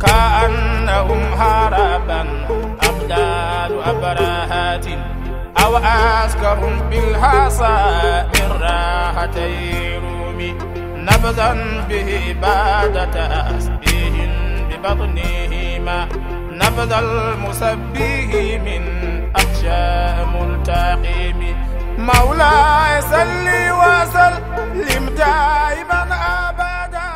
كأنهم هربا أبدال أبراهات أو أسكرهم بالحصى من راحتي رومي نبذا به بعد تسبيح ببطنهما نبذ المسبح من أخشى ملتقم مولاي صل وسلم دائما أبدا.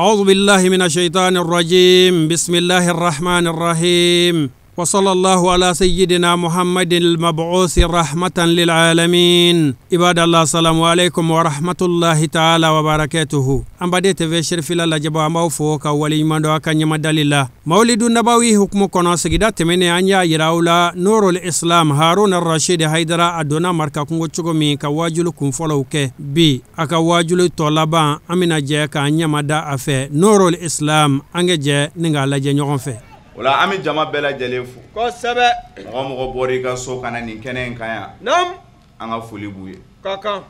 أعوذ بالله من الشيطان الرجيم. بسم الله الرحمن الرحيم، وصلى الله على سيدنا محمد المبعوث رحمة للعالمين. عباد الله، السلام عليكم ورحمة الله تعالى وبركاته. An baden TV Cherifila lajɛbɔ, an b'aw fo ka waleɲuman dɔn a ka ɲɛmadali la. Mawlidu Nabawi hukumu kɔnɔ, sigida tɛmɛnen an y'a yira aw la Nurul Islam Haruna Rashid Haidara a donna Marika kungo cogo min ka wajulu kunfɔlɔw kɛ. Bi a ka wajulu tɔ laban, an bɛna jɛ k'an ɲɛmada a fɛ. Nurul Islam, an ka jɛ ni k'a lajɛ ɲɔgɔn fɛ. O la an bɛ jama bɛɛ lajɛlen fo. Kosɛbɛ. Mɔgɔ mɔgɔ bɔra i ka so ka na nin kɛnɛ in kan yan. Naamu. An ka foli b'u ye. Ka kan.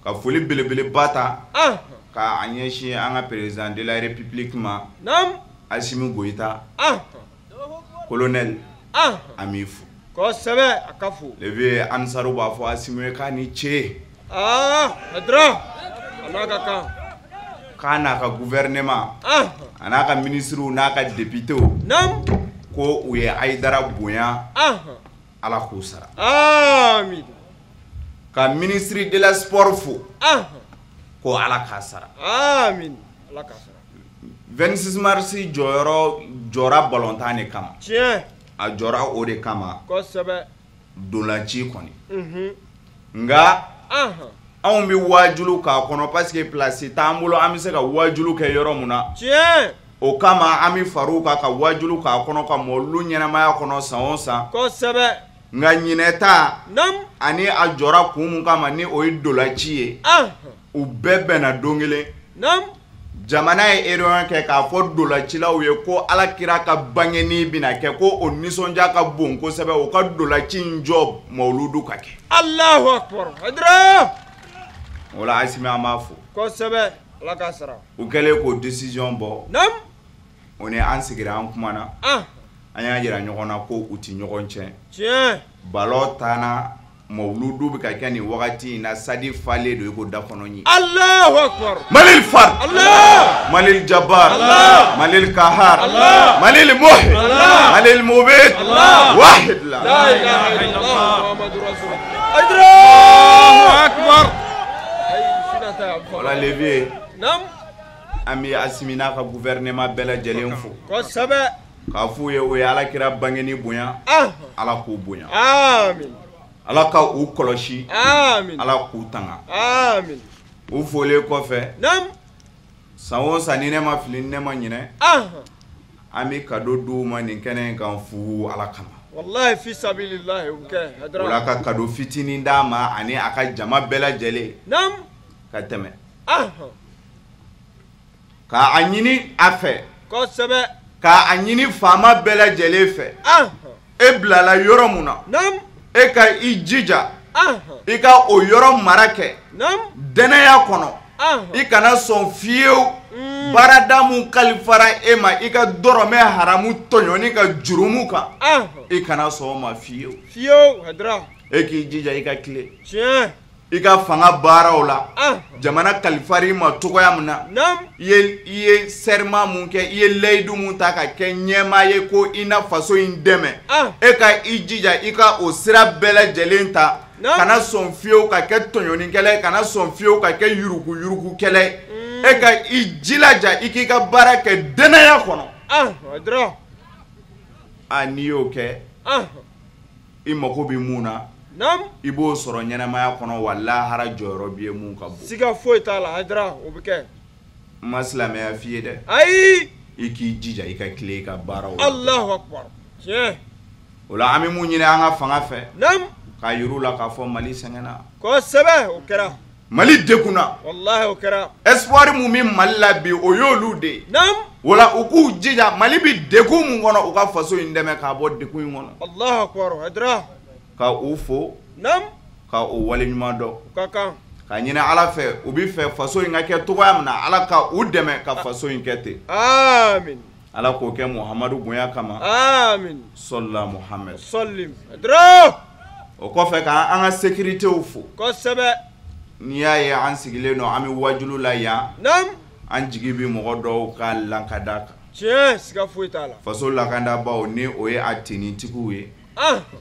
Ka foli belebeleba ta. K'a ɲɛsin an ka président de la république ma. Naamu. Assimi Goïta. Colonel. An b'i fo. Kosɛbɛ, a ka fo. Le vieux Ansaru b'a fɔ Assimi ye k'a ni ce. Aa, Hayidara. A n'a ka kan. K'a n'a ka gouvernement. A n'a ka ministres n'a ka députés. Naamu. Ko u ye Hayidara bonya. Ala k'u sara. Amin. Ka ministre de la sport fo. Ko Ala k'a sara. Amin. Ala k'a sara. 26 mars jɔyɔrɔ jɔra balontan de kama. Tiɲɛ. A jɔra o de kama. Kosɛbɛ. Dolanci kɔni. Nka anw bɛ waajulu k'a kɔnɔ parce que place t'an bolo an bɛ se ka waajulu kɛ yɔrɔ mun na. Tiɲɛ. O kama an bɛ far'u kan ka waajulu k'a kɔnɔ ka mɔlu ɲɛnamaya kɔnɔ san o san. Kosɛbɛ. Nka ɲinɛ ta. Naamu. Ani a jɔra kun mun kama ni o ye dolanci ye. U bɛɛ bɛnna don kelen. Naamu. Jamana ye erreur kɛ k'a fɔ dolacilaw ye ko Ala kira ka bangeni bɛna kɛ ko o nisɔndiya ka bon kosɛbɛ, o ka dolaci in jɔ mawuludu ka kɛ. Alahu akbar. Hayidara. O la Assimi an b'a fo. Kosɛbɛ. Ala k'a sara. U kɛlen k'o décision bɔ. Naamu. O ni an sigira an kumana. An y'a yira ɲɔgɔn na ko u ti ɲɔgɔn tiɲɛ. Tiɲɛ. Balon tanna mawuludu bɛ ka kɛ nin wagati in na sadi falen don i ko da kɔnɔ ɲi. Alahu akbar. Malil far. Allah. Malil jabbar. Allah. Malil kahar. Allah. Malil muhyi. Allah. Malil mubit. Allah. Wahid la. La ilaha illallah Muhammadur Rasulullah. Hayidara. Allahu akbar. Wala levier. Naam. An bɛ Assimi n'a ka gouvernement bɛɛ lajɛlen fo. Kosɛbɛ. K'a f'u ye o ye Ala kira bangeni bonya. Ala k'u bonya. Amin. Ala ka u kɔlɔsi. Amin. Ala k'u tanga. Amin. U folen kɔfɛ. Naam. San o san ni ne ma fili ni ne ma ɲinɛ. An bɛ cadeau d'u ma nin kɛnɛ in kan fu Ala kama. Wallahi fi sabilillahi o bɛ kɛ. Hayidara. O la ka cadeau fitinin d'a ma ani a ka jama bɛɛ lajɛlen. Naam. Ka tɛmɛ. K'a ɲini a fɛ. Kosɛbɛ. K'a ɲini faama bɛɛ lajɛlen fɛ. E bilala yɔrɔ mun na. Naam. E ka i jija. I ka o yɔrɔ mara kɛ. Naam. Dɛnɛya kɔnɔ. I kana sɔn fiyewu. Baarada mun kalifara e ma i ka dɔrɔmɛ haramu tɔɲɔni ka jurumu kan. I kana sɔn o ma fiyewu. Fiyewu Hayidara. E k'i jija i ka tilen. Tiɲɛ. I ka fanga baaraw la. Jamana kalifara i ma cogoya min na. Naam. I ye serment mun kɛ, i ye layidu mun ta ka kɛ ɲɛmaa ye ko i na faso in dɛmɛ. E ka i jija i ka o sira bɛɛ lajɛlen ta. Kana sɔn fiyewu ka kɛ tɔɲɔnikɛla ye, kana sɔn fiyewu ka kɛ yuruguyurugukɛla ye. E ka i jilaja i k'i ka baara kɛ dɛnɛnya kɔnɔ. Hayidara. A n'i y'o kɛ. I mako bɛ mun na. Naam. I b'o sɔrɔ ɲɛnamaya kɔnɔ wa lahara jɔyɔrɔ b'i ye mun ka bon. Siga foyi t'a la Hayidara, o bɛ kɛ. N ma silamɛya f'i ye dɛ. Ayi. I k'i jija i ka tilen i ka baaraw la. Alahu akbar. Tiɲɛ. O la an bɛ mun ɲini an ka fanga fɛ. Naam. K'a yir'u la k'a fɔ Mali sɛgɛnna. Kosɛbɛ, o kɛra. Mali degunna. Walahi o kɛra. Espoir mun bɛ Mali la bi o y'olu de ye. Naam. O la u k'u jija Mali bɛ degun mun kɔnɔ u ka faso in dɛmɛ k'a bɔ degun in kɔnɔ. Alahu akbar Hayidara. Ka u fo. Naam. Ka o waleɲuman dɔn. O ka kan. Ka ɲini Ala fɛ u bɛ fɛ faso in ka kɛ cogoya min na Ala ka u dɛmɛ ka faso in kɛ ten. Amin. Ala k'o kɛ Muhamadu bonya kama. Amin. Sɔlila Muhamadu. Sɔlim. Hayidara. O kɔfɛ k'an ka sécuritéw fo. Kosɛbɛ. N'i y'a ye an sigilen don an bɛ wajulu la yan. Naamu. An jigi bɛ mɔgɔ dɔw ka lakanda kan. Tiɲɛ, siga foyi t'a la. Faso lakandabaw ni o ye a tenitigiw ye.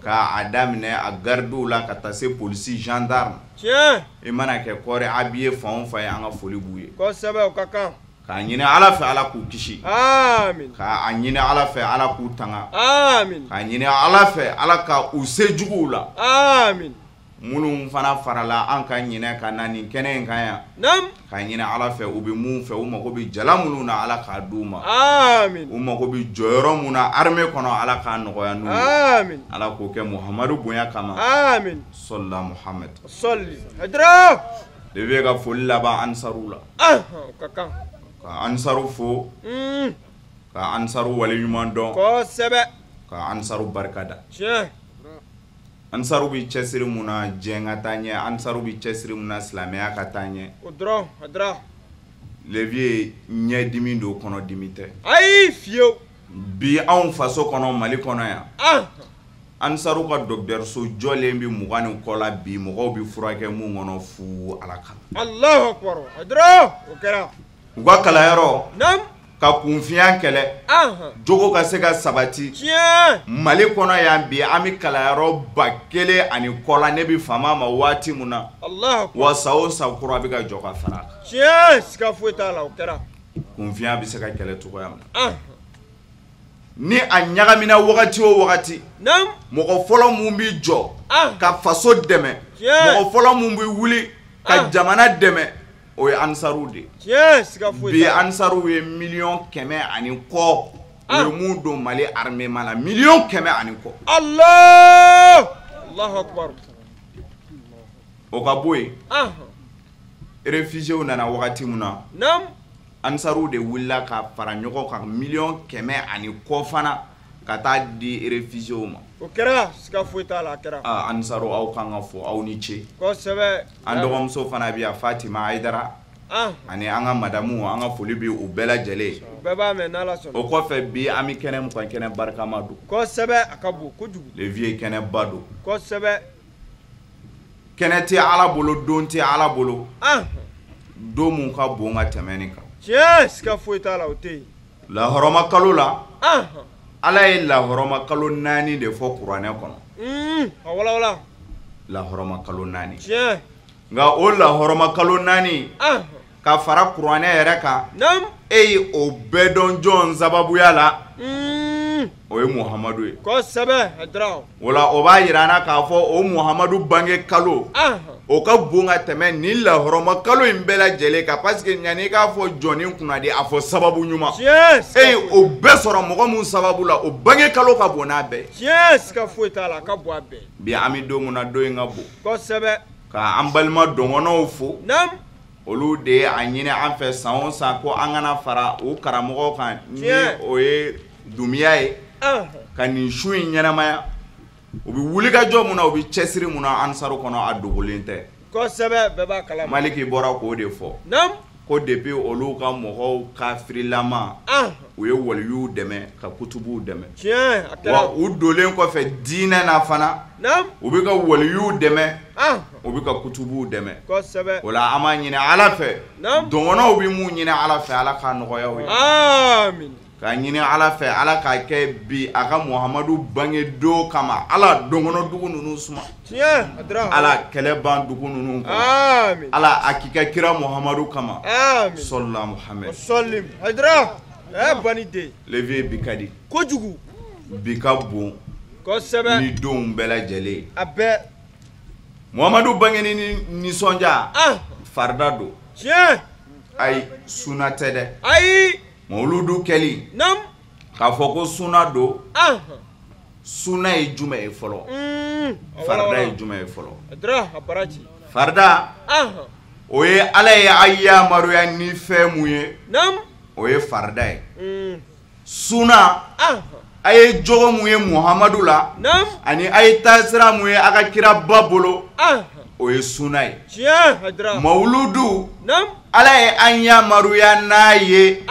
K'a daminɛ a gardiw la ka taa se polisi gendarme. Tiɲɛ. I mana kɛ corps habillé fan o fan ye an ka foli b'u ye. Kosɛbɛ, o ka kan. K'a ɲini Ala fɛ Ala k'u kisi. Amin. K'a ɲini Ala fɛ Ala k'u tanga. Amin. K'a ɲini Ala fɛ Ala ka u se juguw la. Amin. Minnu fana farala an ka ɲinɛ ka na nin kɛnɛ in kan yan. Naamu. K'a ɲini Ala fɛ u bɛ mun fɛ, u mago bɛ jala minnu na Ala k'a d'u ma. Amin. U mago bɛ jɔyɔrɔ mun na armée kɔnɔ Ala k'a nɔgɔya n'u ye. Amin. Ala k'o kɛ Muhamadu bonya kama. Amin. Sɔlila Muhamadu. Sɔli. Hayidara. De bɛ ka foli laban ansaru la. O ka kan. Ka ansaru fo. Ka ansaru waleɲuman dɔn. Kosɛbɛ. Ka ansaru barikada. Tiɲɛ. Ansaru bɛ cɛsiri mun na diɲɛ ka taa ɲɛ, ansaru bɛ cɛsiri mun na silamɛya ka taa ɲɛ. O dɔrɔn, Hayidara. Le vieux ɲɛdimi don, kɔnɔdimi tɛ. Ayi fiyewu. Bi anw faso kɔnɔ, Mali kɔnɔ yan. Ansaru ka dɔgɔtɔrɔso jɔlen bɛ 20 ni kɔ la bi, mɔgɔw bɛ furakɛ mun kɔnɔ fu Ala kama. Alahu akibaru Hayidara, o kɛra. U ka kalanyɔrɔ. Naamu. Ka kunfiya kɛlɛ. Jogo ka se ka sabati. Tiɲɛ. Mali kɔnɔ yan bi an bɛ kalanyɔrɔ 1000 ani kɔ la, ne bɛ faama ma waati mun na. Alahu akibaru. Wa san o san kura bɛ ka jɔ ka fara a kan. Tiɲɛ, siga foyi t'a la, o kɛra. Kunfiya bɛ se ka kɛlɛ cogoya min na. Ni a ɲagamina wagati o wagati. Naamu. Mɔgɔ fɔlɔ mun bɛ jɔ. Ka faso dɛmɛ. Tiɲɛ. Mɔgɔ fɔlɔ mun bɛ wuli ka jamana dɛmɛ. O ye ansaru de ye. Tiɲɛ, siga foyi bi t'a la. Ansaru ye 100 000 000 ani kɔ. U ye mun don Mali armée ma la 100 000 000 ani kɔ. Allah! Allahu akbar. O ka bɔ yen. Réfugiés nana wagati mun na. Naamu. Ansaru de wulila ka fara ɲɔgɔn kan 100 000 000 ani kɔ fana ka taa di réfugiés ma. O kɛra, siga foyi t'a la, a kɛra. Ansaru aw kan ka fɔ aw ni ce. Kosɛbɛ. An dɔgɔmuso fana bɛ yan Fatima Hayidara. Ani an ka madamu, an ka foli bɛ u bɛɛ lajɛlen. U bɛɛ b'a mɛn n'Ala sɔnna. O kɔfɛ bi an bɛ kɛnɛ mun kan, kɛnɛ barikama don. Kosɛbɛ, a ka bon kojugu. Le vieux kɛnɛba don. Kosɛbɛ. Kɛnɛ tɛ Ala bolo, don tɛ Ala bolo. Don mun ka bon ka tɛmɛ nin kan. Tiɲɛ, siga foyi t'a la, o tɛ yen. Lahɔrɔma kalo la. Ala ye lahɔrɔma kalo 4 de fɔ kuranɛ kɔnɔ. A walawala. Lahɔrɔma kalo 4. Tiɲɛ. Nka o lahɔrɔma kalo 4. Ka fara kuranɛ yɛrɛ kan. Naamu. E ye o bɛɛ dɔn jɔn sababuya la. O ye Muhamadu ye. Kosɛbɛ, Hayidara. O la o b'a yira an na k'a fɔ o Muhamadu bange kalo. O ka bon ka tɛmɛ nin lahɔrɔma kalo in bɛɛ lajɛlen kan, parce que yanni i k'a fɔ jɔnni kunnadi, a fɔ sababu ɲuman. Tiɲɛ. E ye o bɛɛ sɔrɔ mɔgɔ mun sababu la, o bange kalo ka bon n'a bɛɛ ye. Tiɲɛ, siga foyi t'a la, a ka bon a bɛɛ. Bi an bɛ don mun na, don in ka bon. Kosɛbɛ. Ka an balima dɔngɔnɔw fo. Naamu. Olu de ye a ɲini an fɛ san o san ko an kana fara o karamɔgɔw kan. Ni o ye Dunbiya ye. Ka nin su in ɲɛnamaya. U bɛ wulikajɔ mun na, u bɛ cɛsiri mun na ansaru kɔnɔ, a dogolen tɛ. Kosɛbɛ, bɛɛ b'a kalama. Maliki bɔra k'o de fɔ. Naamu. Ko depuis olu ka mɔgɔw kafirilama. U ye waliyuw dɛmɛ ka kutubuw dɛmɛ. Tiɲɛ, a kɛra. Wa u donlen kɔfɛ diinɛ na fana. Naamu. U bɛ ka waliyuw dɛmɛ. U bɛ ka kutubuw dɛmɛ. Kosɛbɛ. O la an b'a ɲini Ala fɛ. Naamu. Dɔngɔnɔw bɛ mun ɲini Ala fɛ, Ala k'a nɔgɔya u ye. Amin. K'a ɲini Ala fɛ, Ala k'a kɛ bi a ka Muhamadu bange don kama, Ala dɔngɔnɔ dugu ninnu suma. Tiɲɛ, Hayidara. Ala kɛlɛ ban dugu ninnu kɔnɔ. Amin. Ala a k'i ka kira Muhamadu kama. Amin. Sɔlila Muhamadu. Sɔlim. Hayidara. Bani den. Le vieux bi ka di. Kojugu. Bi ka bon. Kosɛbɛ. Ni donw bɛɛ lajɛlen. A bɛɛ. Muhamadu bangeni ni nisɔndiya. Farida don. Tiɲɛ. Ayi, sunna tɛ dɛ. Ayi. Mawuludu kɛli. Naamu. K'a fɔ ko sunna don. Sunna ye jumɛn ye fɔlɔ? Farida ye jumɛn ye fɔlɔ? Hayidara, a baraji. Farida. O ye Ala ye a yamaruya ni fɛn mun ye. Naamu. O ye farida ye. Sunna. A ye jogo mun ye Muhamadu la. Naamu. Ani a ye taasira mun ye a ka kiraba bolo. O ye sunna ye. Tiɲɛ, Hayidara. Mawuludu. Naamu. Ala ye an yamaruya n'a ye.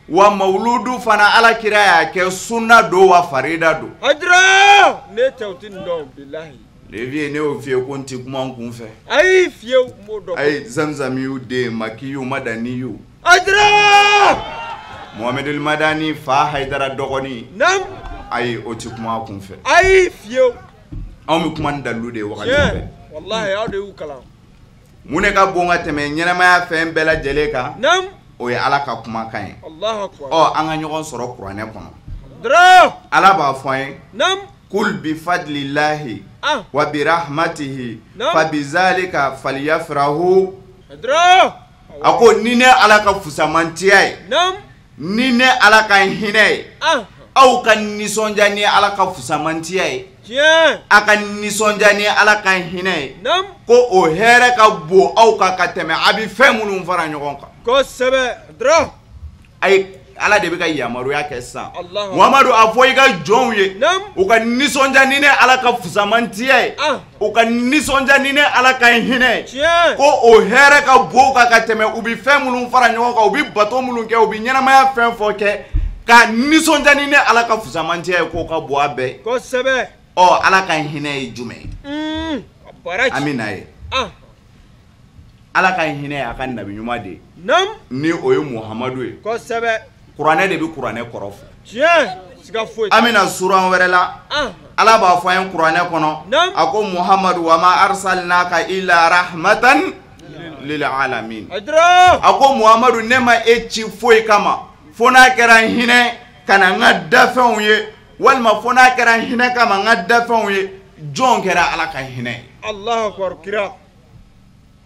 Wa mawuludu fana ala kira y'a kɛ sunna don wa farida don. Hayidara ne tɛ o tɛ nin dɔn bilahi. Leviye ne y'o f'i ye ko n ti kuma n kun fɛ. Ayi fiyewu n b'o dɔn. Ayi zamzamiyu den makiyu madaniyu. Hayidara. Mohamedul Madani fa Hayidara dɔgɔnin. Naam. Ayi o ti kuma a kun fɛ. Ayi fiyewu. Anw bɛ kuma ni dalilu de ye wagati bɛɛ. Walahi aw de y'u kalan. Mun de ka bon ka tɛmɛ ɲɛnamaya fɛn bɛɛ lajɛlen kan? Naam. O ye ala ka kumakan ye. Allahu akbar. Ɔ an ka ɲɔgɔn sɔrɔ kuranɛ kɔnɔ. Dara. Ala b'a fɔ an ye. Naam. Kul bi fadlillahi wa bi rahmatihi fa bi zalika falyafrahu. Dara. A ko ni ne ala ka fusamantiya ye. Naam. Ni ne ala ka hinɛ ye. Aw ka nisɔndiya ni ala ka fusamantiya ye. Tiɲɛ. A ka nisɔndiya ni ala ka hinɛ ye. Naam. Ko o hɛrɛ ka bon aw kan ka tɛmɛ a bɛ fɛn minnu fara ɲɔgɔn kan. Kosɛbɛ. Dara. Ayi ala de bɛ ka yamaruya kɛ sisan. Muhamadu a fɔ i ka jɔnw ye. Naam. U ka nisɔndiya ni ne ala ka fusamantiya ye. U ka nisɔndiya ni ne ala ka hinɛ ye. Tiɲɛ. Ko o hɛrɛ ka bon u kan ka tɛmɛ u bɛ fɛn minnu fara ɲɔgɔn kan, u bɛ bato minnu kɛ, u bɛ ɲɛnamaya fɛn fɔ kɛ, ka nisɔndiya ni ne ala ka fusamantiya ye k'o ka bon a bɛɛ. Kosɛbɛ. Ɔ ala ka hinɛ ye jumɛn ye? Baraji. An bɛ n'a ye. Ala ka hinɛ ye a ka nabi ɲuman de ye. Naam. Ni o ye Muhamadu ye. Kosɛbɛ. Kuranɛ de bɛ kuranɛ kɔrɔ fɔ. Tiɲɛ. Siga foyi. An bɛna suran wɛrɛ la. Ala b'a fɔ an ye kuranɛ kɔnɔ. Naam. A ko Muhamadu wa ma arsalnaka illa rahmatan lil alamin. Hayidara. A ko Muhamadu ne ma e ci foyi kama fo n'a kɛra hinɛ ka na n ka dafɛnw ye, walima fo n'a kɛra hinɛ kama n ka dafɛnw ye. Jɔn kɛra ala ka hinɛ ye? Allahu akbar kira.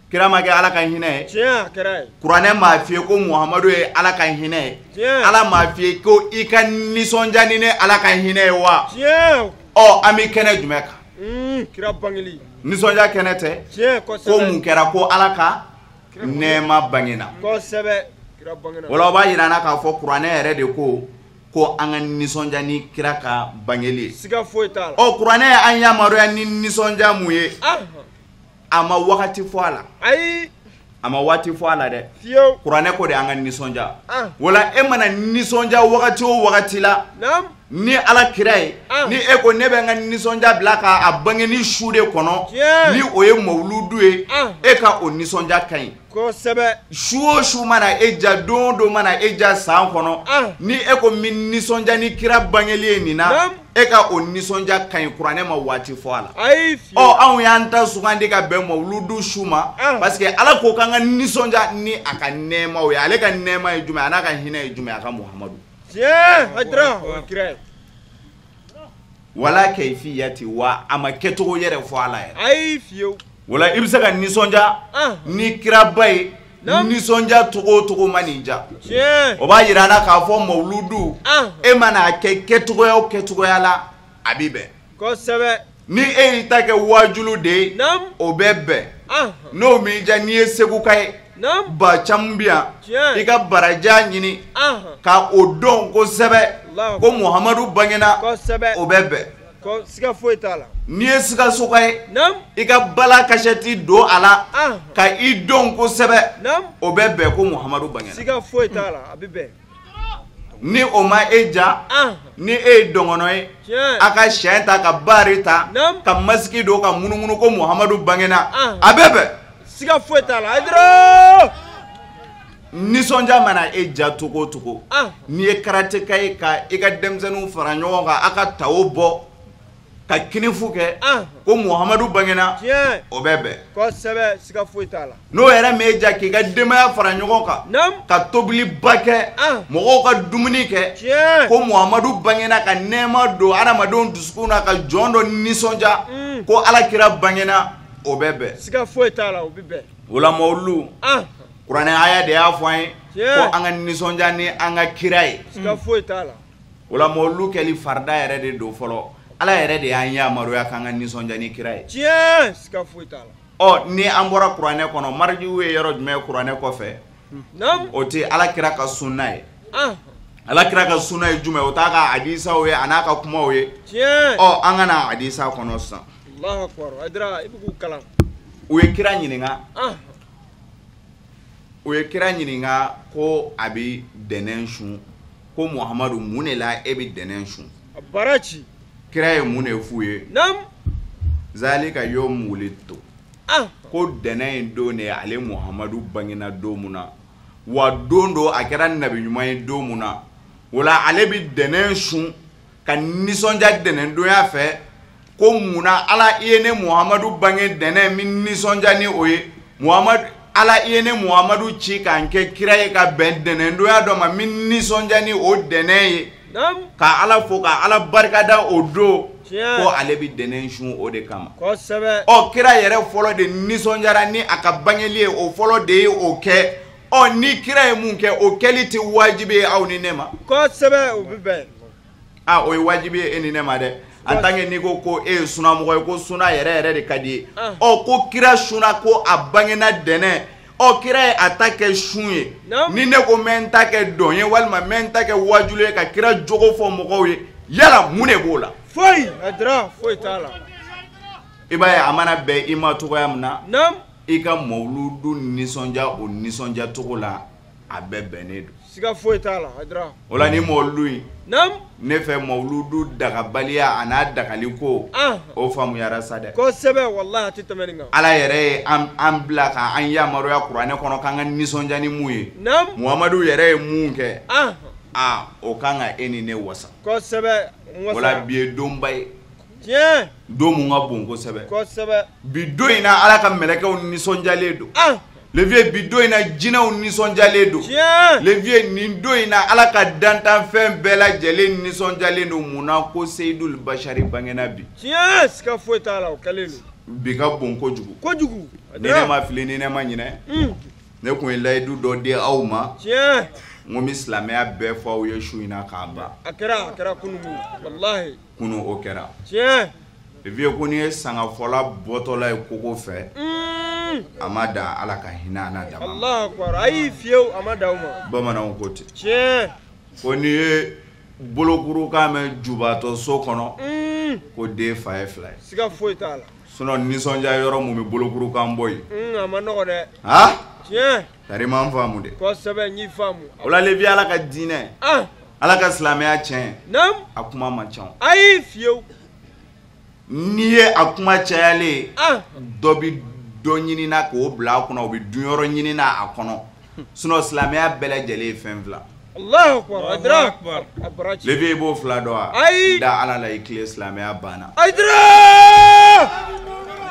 Kira ma kɛ ala ka hinɛ ye. Tiɲɛ a kɛra ye. Kuranɛ m'a f'i ye ko Muhamadu ye ala ka hinɛ ye. Tiɲɛ. Ala m'a f'i ye ko i ka nisɔndiya ni ne ala ka hinɛ ye wa? Tiɲɛ. Ɔ an bɛ kɛnɛ jumɛn kan? Kira bangeli. Nisɔndiya kɛnɛ tɛ? Tiɲɛ kosɛbɛ. Ko mun kɛra? Ko ala ka nɛɛma bangena. Kosɛbɛ. Kira bangena. O la o b'a yira an na k'a fɔ kuranɛ yɛrɛ de ko an ka nisɔndiya ni kira ka bangeli ye. Siga foyi t'a la. Ɔ kuranɛ ye an yamaruya ni nisɔndiya mun ye? A ma wagati fɔ a la. Ayi. A ma waati fɔ a la dɛ. Fiyewu. Kuranɛ ko de an ka nisɔndiya. Wala e mana nisɔndiya wagati o wagati la. Naam. Ni ala kira ye. Ni e ko ne bɛ n ka nisɔndiya bila k'a bange ni su de kɔnɔ. Tiɲɛ. Ni o ye mawuludu ye. E ka o nisɔndiya ka ɲi. Kosɛbɛ. Su o su mana e ja, don o don mana e ja san kɔnɔ. Ni e ko n bɛ nisɔndiya ni kira bangeli ye nin na. E ka o nisɔndiya ka ɲi, kuranɛ ma waati fɔ a la. Ayi fiyewu. Ɔ anw y'an ta sugandi ka bɛn mawuludu su ma. Parce que ala ko k'an ka nisɔndiya ni a ka nɛɛmaw ye. Ale ka nɛɛma ye jumɛn ye? A n'a ka hinɛ ye jumɛn ye? A ka Muhamadu. Tiɲɛ. Hayidara o ye kira ye. Wala kayfiyati wa a ma kɛcogo yɛrɛ fɔ a la yɛrɛ. Ayi fiyewu. Wala i bɛ se ka nisɔndiya ni kiraba ye. Nisɔndiya cogo o cogo ma nin ja. Tiɲɛ. O b'a yira an na k'a fɔ mawuludu e mana kɛ kɛcogoya o kɛcogoya la a b'i bɛn. Kosɛbɛ. Ni e y'i ta kɛ wajulu de ye. Naam. O bɛ bɛn. N'o m'i ja, n'i ye Seguka ye. Naam. Ba caman bɛ yan. Tiɲɛ. I ka baraja ɲini. Ka o dɔn kosɛbɛ. Ko Muhamadu bangena. Kosɛbɛ. O bɛ bɛn. Siga foyi t'a la. N'i ye Sikasoka ye. Naam. I ka bala kasɛti don a la. Ka i dɔn kosɛbɛ. Naam. O bɛ bɛn ko Muhamadu bangena. Siga foyi t'a la, a bɛ bɛn. Ni o ma e ja. Ni e ye dɔngɔnɔ ye. Tiɲɛ. A ka siyɛn ta ka baari ta. Naam. Ka masiki don ka munumunu ko Muhamadu bangena. A bɛ bɛn. Siga foyi t'a la. Hayidara. Nisɔndiya mana e ja cogo o cogo. N'i ye karateka ye ka i ka denmisɛnninw fara ɲɔgɔn kan, a ka tawo bɔ, ka kinifu kɛ, ko Muhamadu bangena. Tiɲɛ. O bɛ bɛn. Kosɛbɛ, siga foyi t'a la. N'o yɛrɛ m'e ja k'i ka denbaya fara ɲɔgɔn kan. Naam. Ka tobiliba kɛ. Mɔgɔw ka dumuni kɛ. Tiɲɛ. Ko Muhamadu bangena ka nɛɛma don hadamadenw dusukun na ka jɔn dɔ nisɔndiya. Ko ala kira bangena, o bɛ bɛn. Siga foyi t'a la, o bɛ bɛn. O la mawulu. Kuranɛ aya de y'a fɔ an ye. Tiɲɛ. Ko an ka nisɔndiya ni an ka kira ye. Siga foyi t'a la. O la mawulu kɛli farida yɛrɛ de don fɔlɔ. Ala yɛrɛ de y'an yamaruya k'an ka nisɔndiya ni kira ye. Tiɲɛ, siga foyi t'a la. Ɔ ni an bɔra kuranɛ kɔnɔ, marijiw ye yɔrɔ jumɛn ye kuranɛ kɔfɛ? Naam. O tɛ ala kira ka sunna ye. Ala kira ka sunna ye jumɛn ye? O t'a ka hadisaw ye a n'a ka kumaw ye. Tiɲɛ. Ɔ an ka na hadisa kɔnɔ sisan. Allahu akbar. Hayidara i bɛ k'u kalan. U ye kira ɲininka. U ye kira ɲininka ko a bɛ dɛnɛn sun, ko Muhamadu mun de la e bɛ dɛnɛn sun? A baara ci. Kira ye mun de f'u ye? Naamu. Zalika yawmu wulidtu. Ko dɛnɛn in don de ale Muhamadu bangena don mun na, wa don don a kɛra nabi ɲuman ye don mun na, o la ale bɛ dɛnɛn sun ka nisɔndiya dɛnɛndonya fɛ, ko munna Ala i ye ne Muhamadu bange dɛnɛn min nisɔndiya ni o ye, Muhamadu Ala i ye ne Muhamadu ci k'an kɛ kira ye ka bɛn dɛnɛndonya dɔ ma min nisɔndiya ni o dɛnɛn ye, ka Ala fo ka Ala barikada o don, ko ale bɛ dɛnɛn sun o de kama. Kosɛbɛ. Ɔ kira yɛrɛ fɔlɔ de nisɔndiyara ni a ka bangeli ye, o fɔlɔ de ye o kɛ. Ɔ ni kira ye mun kɛ, o kɛli tɛ wajibi ye aw ni ne ma. Kosɛbɛ, o bɛ bɛn. Ah, o ye wajibi ye e ni ne ma dɛ. En tant que n'i ko ko e ye sunamɔgɔ ye, ko suna yɛrɛ yɛrɛ de ka di ye. Ɔ ko kira sunna ko a bangena dɛnɛn. Ɔ kira ye a ta kɛ sun ye. Ni ne ko n bɛ n ta kɛ dɔn ye walima n bɛ n ta kɛ wajulu ye ka kira jogo fɔ mɔgɔw ye, yala mun de b'o la? Foyi, Hayidara, foyi t'a la. I b'a ye a mana bɛn i ma cogoya min na, i ka mawuludu nisɔndiya o nisɔndiya cogo la, a bɛɛ bɛnnen don. Siga foyi t'a la, Hayidara. O la ni mawuludu in, ne fɛ mawuludu dagabaliya a n'a dagaliko, o faamuyara sa dɛ. Kosɛbɛ, walahi a tɛ tɛmɛ nin kan. Ala yɛrɛ ye an bila k'an yamaruya kuranɛ kɔnɔ k'an ka nisɔndiya ni mun ye. Muhamadu yɛrɛ ye mun kɛ, aa o kan ka e ni ne wasa. Kosɛbɛ. O la bi ye donba ye. Tiɲɛ. Don mun ka bon kosɛbɛ. Kosɛbɛ. Bi don in na Ala ka mɛlɛkɛw nisɔndiyalen don. Le vieux bi don in na jinɛw nisɔndiyalen don. Tiɲɛ. Le vieux nin don in na Ala ka dantanfɛn bɛɛ lajɛlen nisɔndiyalen don. Mun na ko Seyidul Bashari bangena bi. Tiɲɛ, siga foyi t'a la, o kɛlen don. Bi ka bon kojugu. Kojugu. Ni ne ma fili, ni ne ma ɲinɛ. Ne kun ye layidu dɔ di aw ma. Tiɲɛ. N ko n bɛ silamɛya bɛɛ fɔ aw ye su in na k'a ban. A kɛra kunun, walahi. Kunun o kɛra. Tiɲɛ. Le vieux ko n'i ye sangafɔla bɔtɔla ye kogo fɛ. A ma dan Ala ka hinɛ a n'a dama. Alahu akibaru, ayi fiyewu a ma dan o ma. Bamananw ko ten. Tiɲɛ. Ko n'i ye bolokurukan mɛn jubatɔ so kɔnɔ. Ko den fa ye fila ye. Siga foyi t'a la. Sinon nisɔndiya yɔrɔ mun bɛ bolokurukan bɔ yen. A ma nɔgɔ dɛ. Han? Tiɲɛ. Tari ma n faamu dɛ. Kosɛbɛ, n y'i faamu. O la le vieux Ala ka diinɛ. Ala ka silamɛya tiɲɛ. Naamu. A kuma man ca. Ayi fiyewu. N'i ye a kuma cayalen ye, dɔ bɛ dɔ ɲinina k'o bila a kɔnɔ, o bɛ dunyɔrɔ ɲinina a kɔnɔ. Sinon silamɛya bɛɛ lajɛlen ye fɛn fila. Allahu akbar. A baraji. Le vieux i b'o fila dɔn wa? Ayi. Da Ala la i tile silamɛya banna. Hayidara.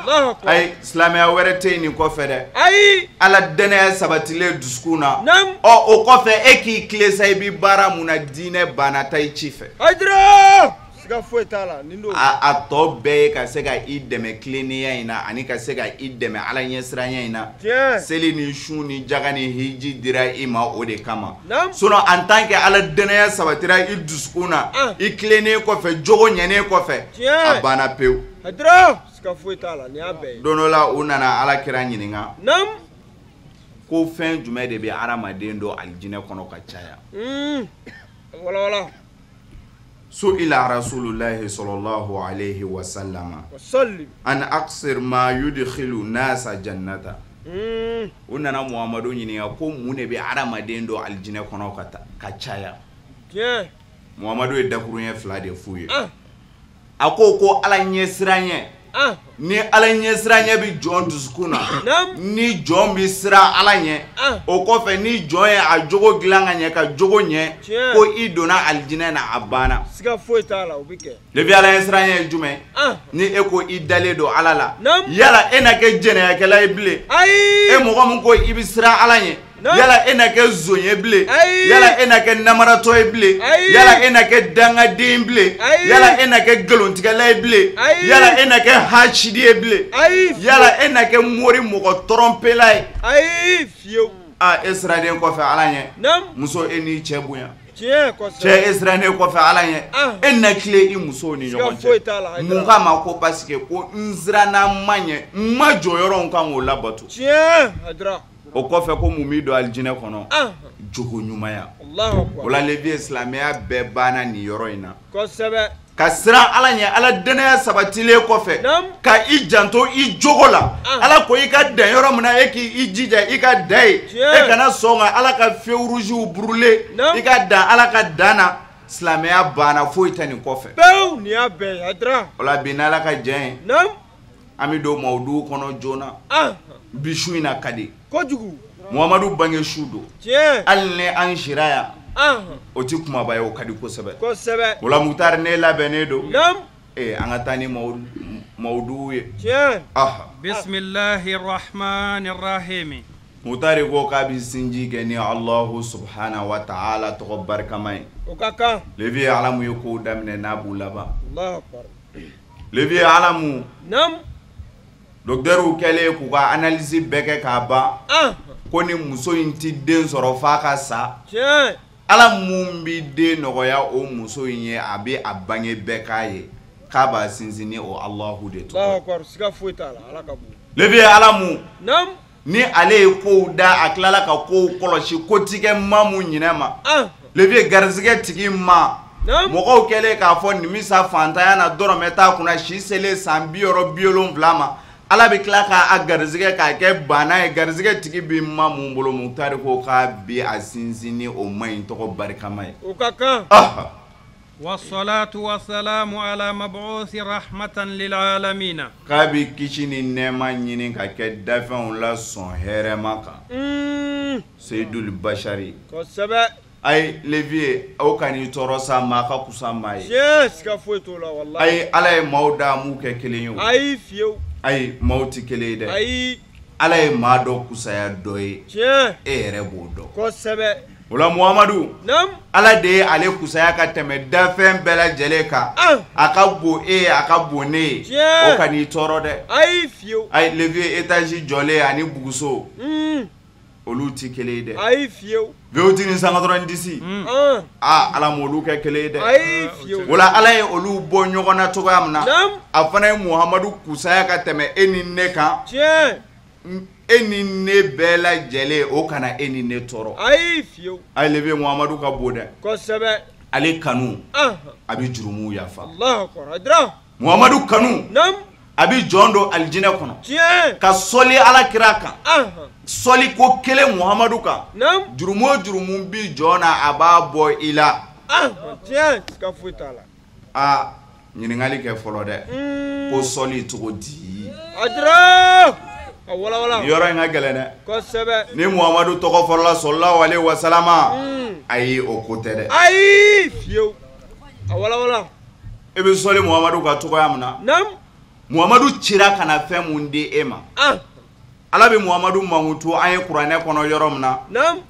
Allahu akbar. Ayi, silamɛya wɛrɛ tɛ yen nin kɔfɛ dɛ. Ayi. Ala dɛnɛya sabatilen dusukun na. Naamu. Ɔ o kɔfɛ e k'i tile sa i bɛ baara mun na, diinɛ banna, taa i ci fɛ. Hayidara. Siga foyi t'a la nin don. A tɔ bɛɛ ye ka se ka i dɛmɛ tilennenya in na ani ka se ka i dɛmɛ Ala ɲɛsiranya in na. Tiɲɛ. Seli ni sun ni jaga ni hiji dira i ma o de kama. Naamu. Sinon en tant que Ala dɛnɛnya sabatira i dusukun na. I tilennen kɔfɛ, jogo ɲɛnen kɔfɛ. Tiɲɛ. A banna pewu. Hayidara. Siga foyi t'a la nin y'a bɛɛ ye. Don dɔ la u nana Ala kira ɲininka. Naamu. Ko fɛn jumɛn de bɛ hadamaden don alijinɛ kɔnɔ ka caya? Wala wala. Su'ila Rasulullahi sallallahu alayhi wa sallama. Wa sallim. An aksir ma yudkhilu nasa jannata. U nana Muhamadu ɲininka ko mun de bɛ hadamaden don alijinɛ kɔnɔ ka caya? Tiɲɛ. Muhamadu ye dakuruɲɛ fila de f'u ye. A ko Ala ɲɛsiranɲɛ. Ni Ala ɲɛsiranɲɛ bɛ jɔn dusukun na, ni jɔn bɛ siran Ala ɲɛ, o kɔfɛ ni jɔn ye a jogo dilan ka ɲɛ ka jogo ɲɛ, ko i donna alijinɛ na, a banna. Siga foyi t'a la, o bɛ kɛ. Le vieux Ala ɲɛsiranɲɛ ye jumɛn? Ni e ko i dalen don Ala la, yala e na kɛ jɛnɛyakɛla ye bilen? Ayi. E mɔgɔ min ko i bɛ siran Ala ɲɛ, yala e na kɛ zon ye bilen? Yala e na kɛ namaratɔ ye bilen? Yala e na kɛ dangaden bilen? Yala e na kɛ nkalontigɛla ye bilen? Yala e na kɛ hasidi ye bilen? Yala e na kɛ mori mɔgɔ tɔrɔnpela ye? Ayi fiyewu. Aa e sirannen kɔfɛ Ala ɲɛ, muso e n'i cɛ bonya. Tiɲɛ kosɛbɛ. Cɛ e sirannen kɔfɛ Ala ɲɛ, e na tilen i musow ni ɲɔgɔn cɛ. Siga foyi t'a la. Mun kama? Ko parce que ko n siranna ma ɲɛ, n ma jɔ yɔrɔ n kan k'o labato. Tiɲɛ Hayidara. O kɔfɛ ko mun b'i don alijinɛ kɔnɔ? Jogo ɲumanya. Allahu akbar. O la le vieux silamɛya bɛɛ banna nin yɔrɔ in na. Kosɛbɛ. Ka siran Ala ɲɛ, Ala dɛnɛya sabatilen kɔfɛ, ka i janto i jogo la. Ala ko i ka dan yɔrɔ min na, e k'i jija i ka da yen. E kana sɔn ka Ala ka feu rougew brûler, i ka dan Ala ka dan na. Silamɛya banna, foyi tɛ nin kɔfɛ. Pewu, nin y'a bɛɛ ye Hayidara. O la bi n'Ala ka jɛn ye, an bɛ don mawudu kɔnɔ joona. Bi su in na ka di. Kojugu. Muhamadu bange su don. Tiɲɛ. Hali ni an sira yan, o ti kumaba ye, o ka di kosɛbɛ. Kosɛbɛ. O la Mukutari, ne labɛnnen don. Ee, an ka taa ni mawudu ye. Tiɲɛ. Bisimilahi rahmani rahimi. Mukutari ko k'a bɛ sinji kɛ ni Alahu subahana wa taala tɔgɔ barikama ye. O ka kan. Levi ye Ala mun ye kow daminɛ n'a b'u laban. Alahu akbar. Levi ye Ala mun. Docteur kɛlen k'u ka analyse bɛɛ kɛ k'a ban. Ko ni muso in ti den sɔrɔ f'a ka sa. Tiɲɛ. Ala mun bi den nɔgɔya o muso in ye, a bɛ a bange bɛɛ k'a ye k'a b'a sinsin ni o Alahu de tɔgɔ. Alahu akbar, siga foyi t'a la, Ala ka bon. Levi ye Ala mun. Ni ale ye kow da, a tilala ka kow kɔlɔsi, kotigɛ ma mun ɲinɛ ma. Levi ye garizigɛ tigi ma. Mɔgɔw kɛlen k'a fɔ nimisa fantanya na, dɔrɔmɛ t'a kunna, si selen san 60 70 ma. Ala bɛ tila k'a garizigɛ k'a kɛ banna ye. Garizigɛ tigi bɛ ma mun bolo, Mukutari ko k'a bɛ a sinsin ni o ma in tɔgɔ barikama ye. O ka kan. Wasalaatu wasalaamu ala mabuusi rahmatan lil alamina. K'a bɛ kisi ni nɛɛma ɲini ka kɛ dafɛnw la sɔn hɛrɛma kan. Seyidul Bashari. Kosɛbɛ. Ayi Levi, aw kan'i tɔɔrɔ sa, maa ka kusa maa ye. Tiɲɛ, siga foyi t'o la walahi. Ayi, Ala ye maaw da m'u kɛ kelen ye o. Ayi fiyewu. Ayi, maaw tɛ kelen ye dɛ. Ayi. Ala ye maa dɔ kusaya dɔ ye. Tiɲɛ. E yɛrɛ b'o dɔn. Kosɛbɛ. O la Muhamadu. Ala de ye ale kusaya ka tɛmɛ dafɛn bɛɛ lajɛlen kan. A ka bon e ye, a ka bon ne ye. Tiɲɛ. O kan'i tɔɔrɔ dɛ. Ayi fiyewu. Ayi Levi, étage jɔlen ani buguso. Olu tɛ kelen ye dɛ. Ayi fiyewu. V8 ni 190. Aa, Ala m'olu kɛ kelen ye dɛ. Ayi fiyewu. O la Ala ye olu bɔ ɲɔgɔn na cogoya min na. A fana ye Muhamadu kusaya ka tɛmɛ e ni ne kan. Tiɲɛ. E ni ne bɛɛ lajɛlen, o kana e ni ne tɔɔrɔ. Ayi fiyewu. Ayi Levi, Muhamadu ka bon dɛ. Kosɛbɛ. Ale kanu. A bɛ jurumuw yafa. Alahu akbar. Hayidara. Muhamadu kanu. A bɛ jɔn don alijinɛ kɔnɔ. Tiɲɛ. Ka sɔli Ala kira kan. Sɔli ko kelen Muhamadu kan. Jurumu o jurumu bi jɔn na, a b'a bɔ i la. Tiɲɛ, siga foyi t'a la. Aa, ɲininkali kɛ fɔlɔ dɛ. Ko sɔli cogo di? Hayidara. A walawala. Yɔrɔ in ka gɛlɛn dɛ. Kosɛbɛ. Ni Muhamadu tɔgɔ fɔra sɔlɔlahu alayhi wa salama. Ayi, o ko tɛ dɛ. Ayi fiyewu. A walawala. E bɛ sɔli Muhamadu kan cogoya min na. Muhamadu cira ka na fɛn mun di e ma. Ala bɛ Muhamadu mankutu an ye kuranɛ kɔnɔ yɔrɔ min na.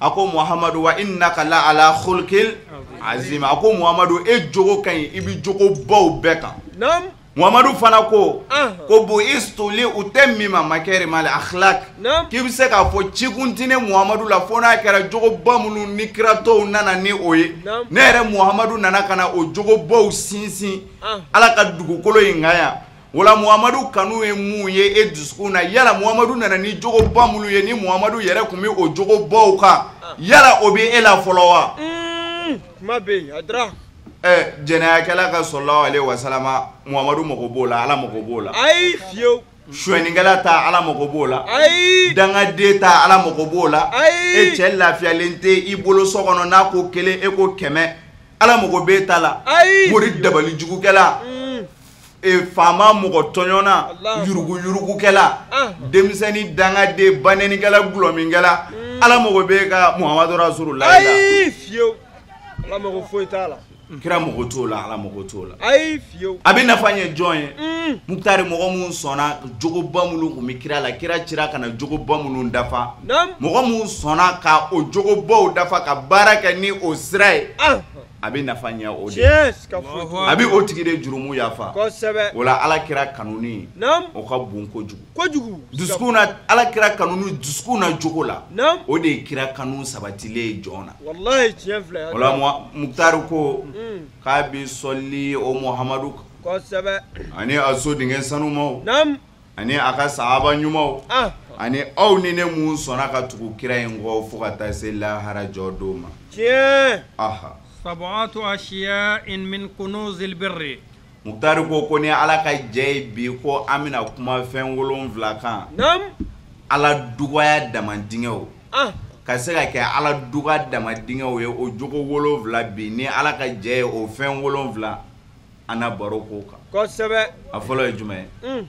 A ko Muhamadu wa innaka la ala khulqil azim. A ko Muhamadu, e jogo ka ɲi, i bɛ jogobaw bɛɛ kan. Muhamadu fana ko ko bu'istu li utammima makarimal akhlaq. K'i bɛ se k'a fɔ cikun tɛ ne Muhamadu la fo n'a kɛra jogoba minnu ni kira tɔw nana ni o ye. Ne yɛrɛ Muhamadu nana ka na o jogobaw sinsin Ala ka dugukolo in kan yan. Wala Muhamadu kanu ye mun ye e dusukun na? Yala Muhamadu nana ni jogoba minnu ye, ni Muhamadu yɛrɛ tun bɛ o jogobaw kan, yala o bɛ e la fɔlɔ wa? Kuma bɛ yen, Hayidara. Jɛnɛyakɛla ka sɔlɔlahu alayhi wa salama, Muhamadu mago b'o la, Ala mago b'o la. Ayi fiyewu. Sonyɛnikɛla ta, Ala mago b'o la. Ayi. Dangaden ta, Ala mago b'o la. Ayi. E cɛ lafiyalen tɛ i bolo so kɔnɔ, n'a ko kelen e ko 100, Ala mago b'e ta la. Ayi. Mori dabalijugukɛla. Faama mɔgɔ tɔɲɔna, yuruguyurugukɛla, denmisɛnnin dangaden, banɛnikɛla, gulɔminkɛla, Ala mago b'e ka Muhamadu Rasululahi la. Ayi fiyewu. Ala mago foyi t'a la. Kira mago t'o la, Ala mago t'o la. Ayi fiyewu. A bɛ nafa ɲɛ jɔn ye? Mukutari, mɔgɔ mun sɔnna jogoba minnu tun bɛ kira la, kira cira ka na jogoba minnu dafa. Mɔgɔ mun sɔnna ka o jogobaw dafa ka baara kɛ ni o sira ye. A bɛ nafa ɲɛ o de. A bɛ o tigi de jurumu yafa. Kosɛbɛ. O la Ala kira kanuni, o ka bon kojugu. Kojugu. Dusukun na, Ala kira kanuni dusukun na jogo la. O de ye kira kanu sabatilen ye jɔn na. Walahi tiɲɛ filɛ. O la Mukutari ko k'a bɛ sɔli o Muhamadu kan. Kosɛbɛ. Ani a so denkɛ sanumaw. Ani a ka sahaba ɲumanw. Ani aw ni ne mun sɔnna ka tugu kira in kɔ fo ka taa se lahara jɔ don ma. Tiɲɛ. Aha. Sab'atu ashya'in min kunuzil birri. Mukutari ko ni Ala ka jɛ ye bi ko an bɛna kuma fɛn 7 kan. Naamu. Ala dugaya damandingɛw. Ka se ka kɛ Ala duga damandingɛw ye o jogo 7 bi ni Ala ka jɛ ye o fɛn 7 an na baro k'o kan. Kosɛbɛ. A fɔlɔ ye jumɛn ye?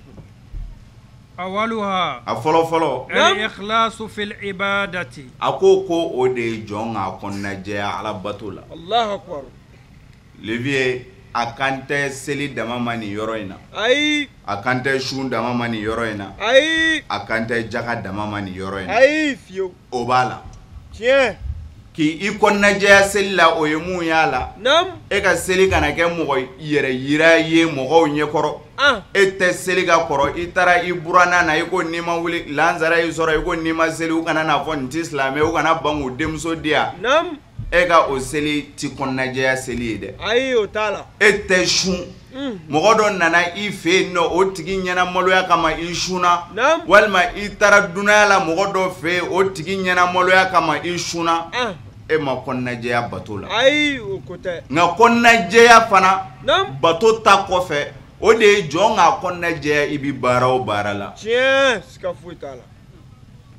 Awaluha. A fɔlɔ fɔlɔ. Al-ikhlasu fil ibadati. A ko o de ye jɔn k'a kɔnɔnajɛya Ala bato la. Allahu akbar. Levier a kan tɛ seli dama ma nin yɔrɔ in na. Ayi. A kan tɛ sun dama ma nin yɔrɔ in na. Ayi. A kan tɛ jaga dama ma nin yɔrɔ in na. Ayi fiyewu. O b'a la. Tiɲɛ. K'i i kɔnɔnajɛya seli la o ye mun y'a la. Naamu. E ka seli kana kɛ mɔgɔ yɛrɛ yira ye mɔgɔw ɲɛkɔrɔ. E tɛ seli ka kɔrɔ i taara i buranna na i ko n'i ma wuli lansara y'i sɔrɔ i ko n'i ma seli u kana n'a fɔ nin ti silamɛ u kana ban k'u denmuso di yan. Naamu. E ka o seli ti kɔnɔnajɛya seli ye dɛ. Ayi o t'a la. E tɛ sun. Mɔgɔ dɔ nana i fɛ yen nɔ o tigi ɲɛna maloya kama i sunna. Naamu. Walima i taara dunanya la mɔgɔ dɔ fɛ yen o tigi ɲɛna maloya kama i sunna. E ma kɔnɔnajɛya bato la. Ayi o ko tɛ. Nka kɔnɔnajɛya fana. Naamu. Bato ta kɔfɛ o de ye jɔn k'a kɔnɔnajɛya i bi baara o baara la. Tiɲɛ siga foyi t'a la.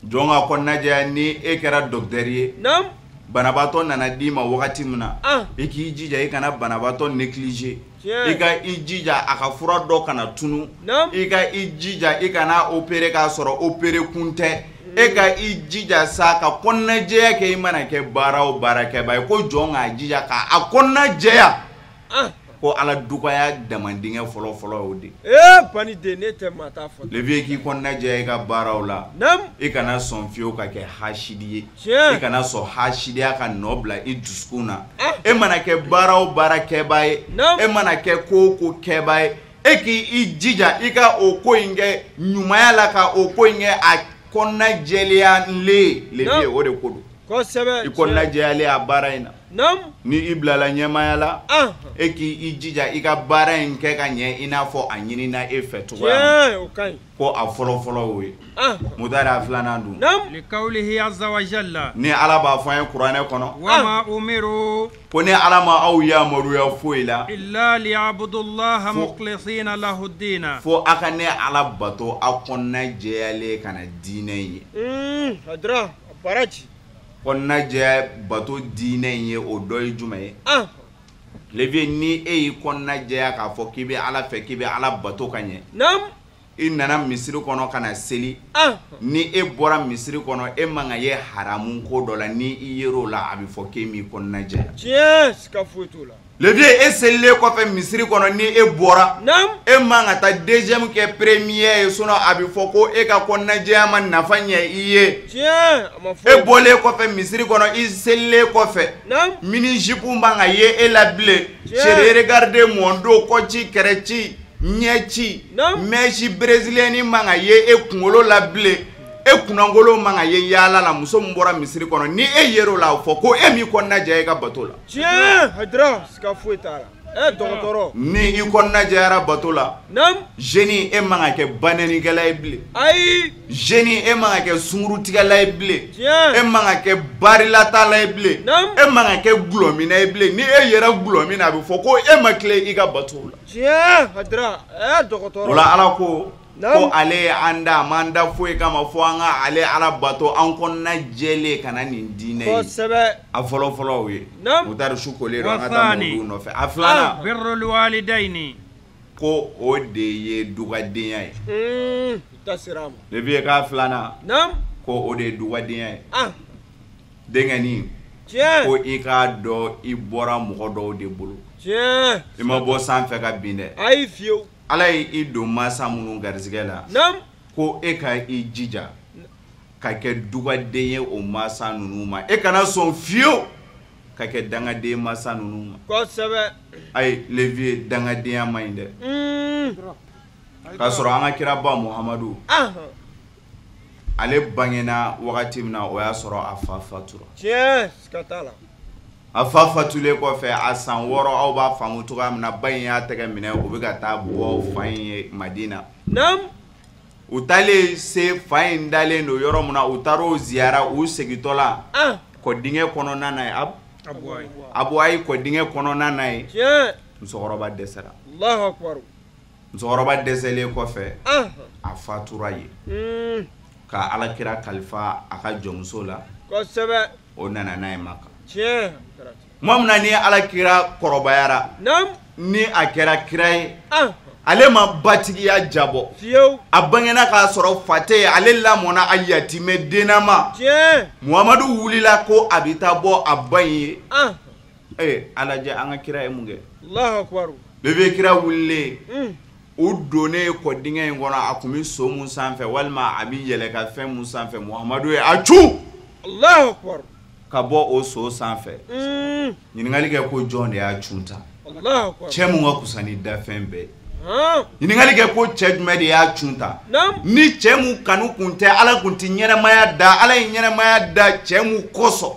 Jɔn k'a kɔnɔnajɛya ni e kɛra docteur ye. Naamu. Banabaatɔ nana d'i ma wagati min na. I k'i jija i kana banabaatɔ négliger. I ka i jija a ka fura dɔ kana tunu. I ka i jija i kana opérer k'a sɔrɔ opérer kun tɛ. E ka i jija sa ka kɔnɔnajɛya kɛ i mana kɛ baara o baarakɛba ye ko jɔn k'a jija k'a kɔnɔnajɛya. Ko Ala dugaya damandingɛ fɔlɔ fɔlɔ y'o de. Ee bani den ne tɛ maa t'a fɔ. Levier k'i kɔnɔnajɛya i ka baaraw la. Naamu. I kana sɔn fiyewu ka kɛ hasidi ye. Tiɲɛ. I kana sɔn hasidiya ka nɔ bila i dusukun na. E mana kɛ baara o baarakɛba ye. Naamu. E mana kɛ ko o ko kɛba ye. E k'i jija i ka o ko in kɛ ɲumanya la ka o ko in kɛ a kɔnɔnajɛlenya le. Levier o de ko don. Kosɛbɛ. I kɔnɔnajɛyalen a baara in na. Naamu. Ni i bilala ɲɛmaaya la. E k'i jija i ka baara in kɛ ka ɲɛ i n'a fɔ a ɲinina e fɛ cogoya min. Tiɲɛ o ka ɲi. Ko a fɔlɔ fɔlɔ y'o ye. Mutari a filanan dun. Naamu. Likawlihi azza wa jalla. Ni Ala b'a fɔ an ye kuranɛ kɔnɔ. Wa ma umiru. Ko ni Ala ma aw yamaruya foyi la. Illa liya'budullaha mukhlisina lahu ddina. Fo a ka ne Ala bato aw kɔnɔna jɛyalen ka na diinɛ ye. Hadara a baraji. Kɔnɔnajɛya bato diinɛ in ye o dɔ ye jumɛn ye? Levier ni e y'i kɔnɔnajɛya k'a fɔ k'i bɛ Ala fɛ k'i bɛ Ala bato ka ɲɛ. Naamu. I nana misiri kɔnɔ ka na seli. Ni e bɔra misiri kɔnɔ e man ka ye haramu ko dɔ la ni i yer'o la a bɛ fɔ k'e m'i kɔnɔnajɛya. Tiɲɛ siga foyi t'o la. Levier e selilen kɔfɛ misiri kɔnɔ ni e bɔra. Naamu. E man ka taa deuxième kɛ premier ye sinon a bɛ fɔ ko e ka kɔnɔnajɛya ma nafa ɲɛ i ye. Tiɲɛ a ma fɔ. E bɔlen kɔfɛ misiri kɔnɔ i selilen kɔfɛ. Naamu. Mini jupe man ka ye e la bilen. Chérie regardez mon dos kɔci kɛrɛci ɲɛci. Naamu. Mèche brésilienne man ka ye e kunkolo la bilen. E kunnangolo man ka ye yaala la muso min bɔra misiri kɔnɔ ni e yer'o la a fɔ ko e m'i kɔnɔnajɛya i ka bato la. Tiɲɛ Hadara siga foyi t'a la. Dɔgɔtɔrɔ. Ni i kɔnɔnajɛyara bato la. Naamu. Jeune e man ka kɛ banɛnikɛla ye bilen. Ayi. Jeune e man ka kɛ sunkurutigɛla ye bilen. Tiɲɛ. E man ka kɛ barilatala ye bilen. Naamu. E man ka kɛ gulɔminna ye bilen ni e yɛrɛ gulɔmin na a bɛ fɔ ko e ma tilen i ka bato la. Tiɲɛ Hadara dɔgɔtɔrɔ. O la Ala ko. Ko ale ye an da a m'an da foyi kama fo an ka ale Ala bato an kɔnɔna jɛlen ka na nin diinɛ ye. Kosɛbɛ. A fɔlɔ fɔlɔ o ye. Naamu. Mutari su kolen don an ka taa mɔgɔw nɔfɛ. A filanan. Birrul walidayni. Ko o de ye dugadenya ye. Da sera a ma. Levier k'a filanan. Naamu. Ko o de ye dugadenya ye. Denkɛnin. Tiɲɛ. Ko i k'a dɔn i bɔra mɔgɔ dɔw de bolo. Tiɲɛ. I ma bɔ sanfɛ ka bin dɛ. Ayi fiyewu. Ala ye i don mansa minnu garisɛgɛ la. Naamu. Ko e ka i jija ka kɛ dugaden ye o mansa ninnu ma e kana sɔn fiyewu ka kɛ dangaden mansa ninnu ma. Kosɛbɛ. Ayi Levier dangadenya man ɲi dɛ. K'a sɔrɔ an ka kiraba Muhamadu. Ale bangena wagati min na o y'a sɔrɔ a fa fatura. Tiɲɛ siga t'a la. A fa fatulen kɔfɛ a san 6 aw b'a faamu cogoya min na ba in y'a tɛgɛ minɛ u bɛ ka taa bɔ fa in ye Madina. Naamu. U taalen se fa in dalen don yɔrɔ min na u taar'o ziyara u segintɔ la. Kɔdingɛ kɔnɔna na ye Abuwayi kɔdingɛ kɔnɔna na ye. Tiɲɛ. Musokɔrɔba dɛsɛra. Allahu akbar. Musokɔrɔba dɛsɛlen kɔfɛ, a fatura yen. Ka Alakira kalifa a ka jɔnmuso la. Kosɛbɛ. O nana n'a ye Maka. Tiɲɛ. Tuma min na ni Alakira kɔrɔbayara. Naamu. Ni a kɛra kira ye. Ale ma batigiya jabɔ. Fiyewu. A bangena k'a sɔrɔ fa tɛ yen, ale lamɔna a yatimɛ dennama. Tiɲɛ. Muhamadu wulila ko a bɛ taa bɔ a ba in ye. A lajɛ an ka kira ye mun kɛ. Allahu akbar. Bébé kira wulilen. U donnen kɔdingɛ in kɔnɔ, a tun bɛ so mun sanfɛ walima a bɛ yɛlɛ ka fɛn mun sanfɛ, Muhamadu ye a cu. Allahu akbar. Ka bɔ o so sanfɛ. Ɲininkali kɛ ko jɔn de y'a cun ta. Allahu akbar. Cɛ mun ka kusa ni dafɛn bɛɛ. Ɲininkali kɛ ko cɛ jumɛn de y'a cun ta. Ni cɛ mun kanu kun tɛ, Ala kun tɛ ɲɛnɛmaya da, Ala ye ɲɛnɛmaya da cɛ mun kosɔn.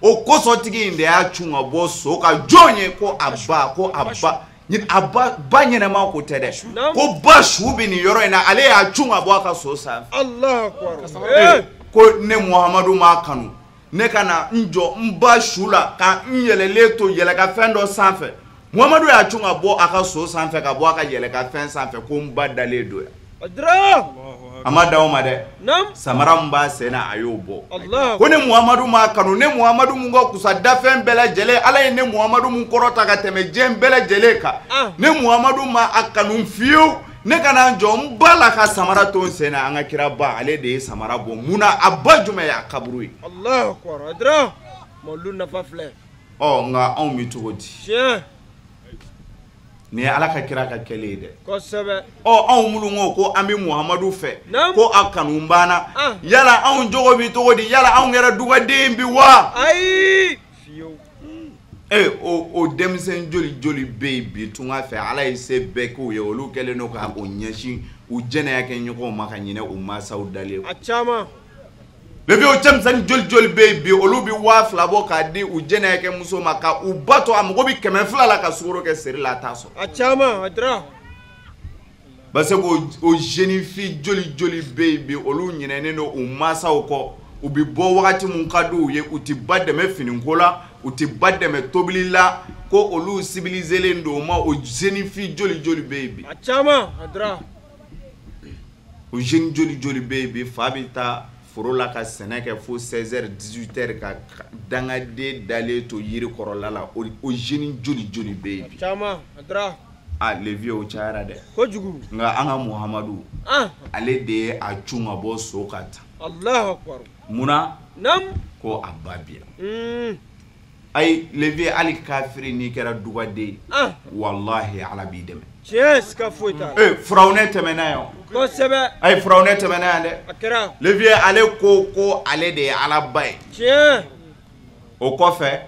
O kosɔn tigi in de y'a cun ka bɔ so ka jɔn ye ko a ba, ko a ba. A ba ba ɲɛnɛma ko tɛ dɛ. Ko ba su bɛ nin yɔrɔ in na, ale y'a cun ka bɔ a ka so sanfɛ. Allahu akbar. Ko ne Muhamadu m'a kanu, ne ka na n jɔ n ba su la ka n yɛlɛlen to yɛlɛkafɛn dɔ sanfɛ. Muhamadu y'a cun ka bɔ a ka so sanfɛ ka bɔ a ka yɛlɛkafɛn sanfɛ ko n ba dalen don yan. A ma da o ma dɛ. Samara min b'a sen na, a y'o bɔ. Ko ne Muhamadu m'a kanu, ne Muhamadu mun ka kusa dafɛn bɛɛ lajɛlen, Ala ye ne Muhamadu mun kɔrɔta ka tɛmɛ diɲɛ bɛɛ lajɛlen kan. Ne Muhamadu ma a kanu fiyewu, ne ka na n jɔ n ba la ka samara to n sen na. An ka kira ba, ale de ye samara bɔ. Mun na? A ba jumɛn ye a kaburu ye. Allahu akbar. Adra. Mawulu nafa filɛ. Ɔ nka anw bɛ cogo di? Tiɲɛ. Nin ye Ala ka kira ka kɛlen ye dɛ. Kosɛbɛ. Ɔ anw minnu ko ko an bɛ Muhamadu fɛ, ko a kanu banna, yala anw jogo bɛ cogo di? Yala anw kɛra dugaden bi wa? Ayi. Fiyewu. O denmisɛn joli joli bɛ yen bi tunga fɛ, Ala ye se bɛɛ k'u ye, olu kɛlen don ka o ɲɛsin u jɛnɛya kɛ ɲɔgɔn ma ka ɲinɛ u mansaw dalen. A caman. Bébé o cɛmisɛnnin joli joli bɛ yen bi, olu bɛ 2000 bɔ k'a di u jɛnɛya kɛ muso ma ka u ba to a mago bɛ 200 la ka sukaro kɛ seri la, a t'a sɔrɔ. A caman, a dira. Parce que o jeune fille joli joli bɛ yen bi, olu ɲinɛnen don u mansaw kɔ. U bɛ bɔ wagati mun ka di u ye, u tɛ ba dɛmɛ finiko la, u tɛ ba dɛmɛ tobili la, ko olu civilisé don o ma. O jeune fille joli joli bɛ yen bi. A caman, a dira. O jeune joli joli bɛ yen bi, fa bɛ taa foro la ka sɛnɛ kɛ fo 16h 18h ka dangaden dalen to yiri kɔrɔla la. O jeune joli joli bɛ yen bi. A caman, a dira. Ah, le vieux, o cayara dɛ. Kojugu. Nka an ka Muhamadu, ale de ye a cun ka bɔ so ka ta. Allahu akbar. Munna? Naamu. Ko a ba bi yan. Ayi, le vieux, hali kafiri n'i kɛra dugaden ye, walahi Ala b'i dɛmɛ. Tiɲɛ, siga foyi t'a la. Firawunɛ tɛmɛna yan. Kosɛbɛ. Ayi, Firawunɛ tɛmɛna yan dɛ. A kɛra. Le vieux, ale ko ko ale de ye Alaba ye. Tiɲɛ. O kɔfɛ,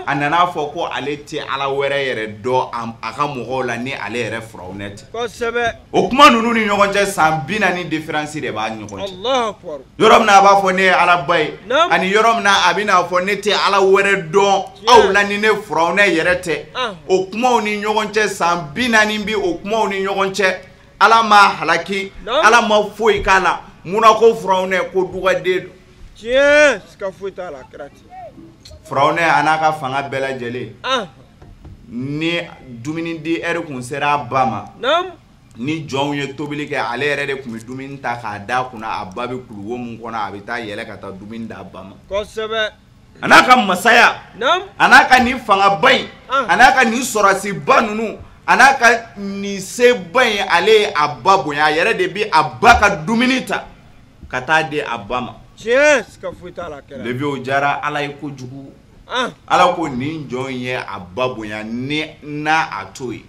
a nana fɔ ko ale tɛ Ala wɛrɛ yɛrɛ dɔn a ka mɔgɔw la ni ale yɛrɛ Firawunɛ tɛ. Kosɛbɛ. O kuma ninnu ni ɲɔgɔn cɛ, san 40 différence de b'a ni ɲɔgɔn cɛ. Allahu akbar. Yɔrɔ min na a b'a fɔ ne ye Alaba ye, ani yɔrɔ min na a bɛna fɔ ne tɛ Ala wɛrɛ dɔn aw la ni ne Firawunɛ yɛrɛ tɛ. O kumaw ni ɲɔgɔn cɛ, san 40 bi o kumaw ni ɲɔgɔn cɛ. Ala ma halaki, Ala ma foyi k'a la. Munna ko Firawunɛ ko dugaden don? Tiɲɛ, siga foyi t'a la, a kɛra ten. Firawunɛ a n'a ka fanga bɛɛ lajɛlen, ni dumuni di heure kun sera a ba ma, ni jɔnw ye tobili kɛ, ale yɛrɛ de tun bɛ dumuni ta k'a d'a kunna, a ba bɛ kuluwo mun kɔnɔ, a bɛ taa yɛlɛ ka taa dumuni d'a ba ma. Kosɛbɛ. A n'a ka masaya, a n'a ka nin fangaba in, a n'a ka nin sɔrɔsiba ninnu, a n'a ka nin seba in, ale ye a ba bonya, a yɛrɛ de bɛ a ba ka dumuni ta ka taa di a ba ma. Tiɲɛ, siga foyi t'a la, a kɛra. Le vieux, o diyara Ala ye kojugu. Ala ko nin jɔn in ye a ba bonya ni n'a a to yen.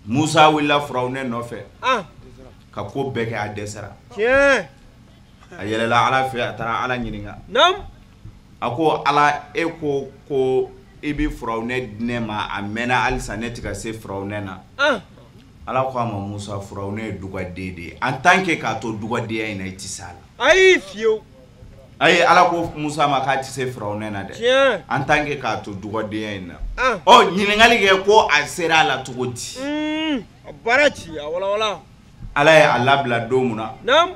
Musa wulila Firawunɛ nɔfɛ. Ka ko bɛɛ kɛ, a dɛsɛra. Tiɲɛ. A yɛlɛla Ala fɛ, a taara Ala ɲininka. A ko Ala, e ko ko i bɛ Firawunɛ di ne ma, a mɛnna halisa ne tɛ ka se Firawunɛ na. Ala ko a ma, Musa, Firawunɛ ye dugaden de ye. En tant que k'a to dugadenya in na, i tɛ se a la. Ayi, fiyewu. Ayi, Ala ko Musa ma k'a tɛ se Firawunɛ na dɛ. Tiɲɛ. En tant que k'a to dugadenya in na. Ɔ, ɲininkali kɛ ko a sera a la cogo di? A baara ci, a walawala. Ala ye a labila don mun na? Naamu.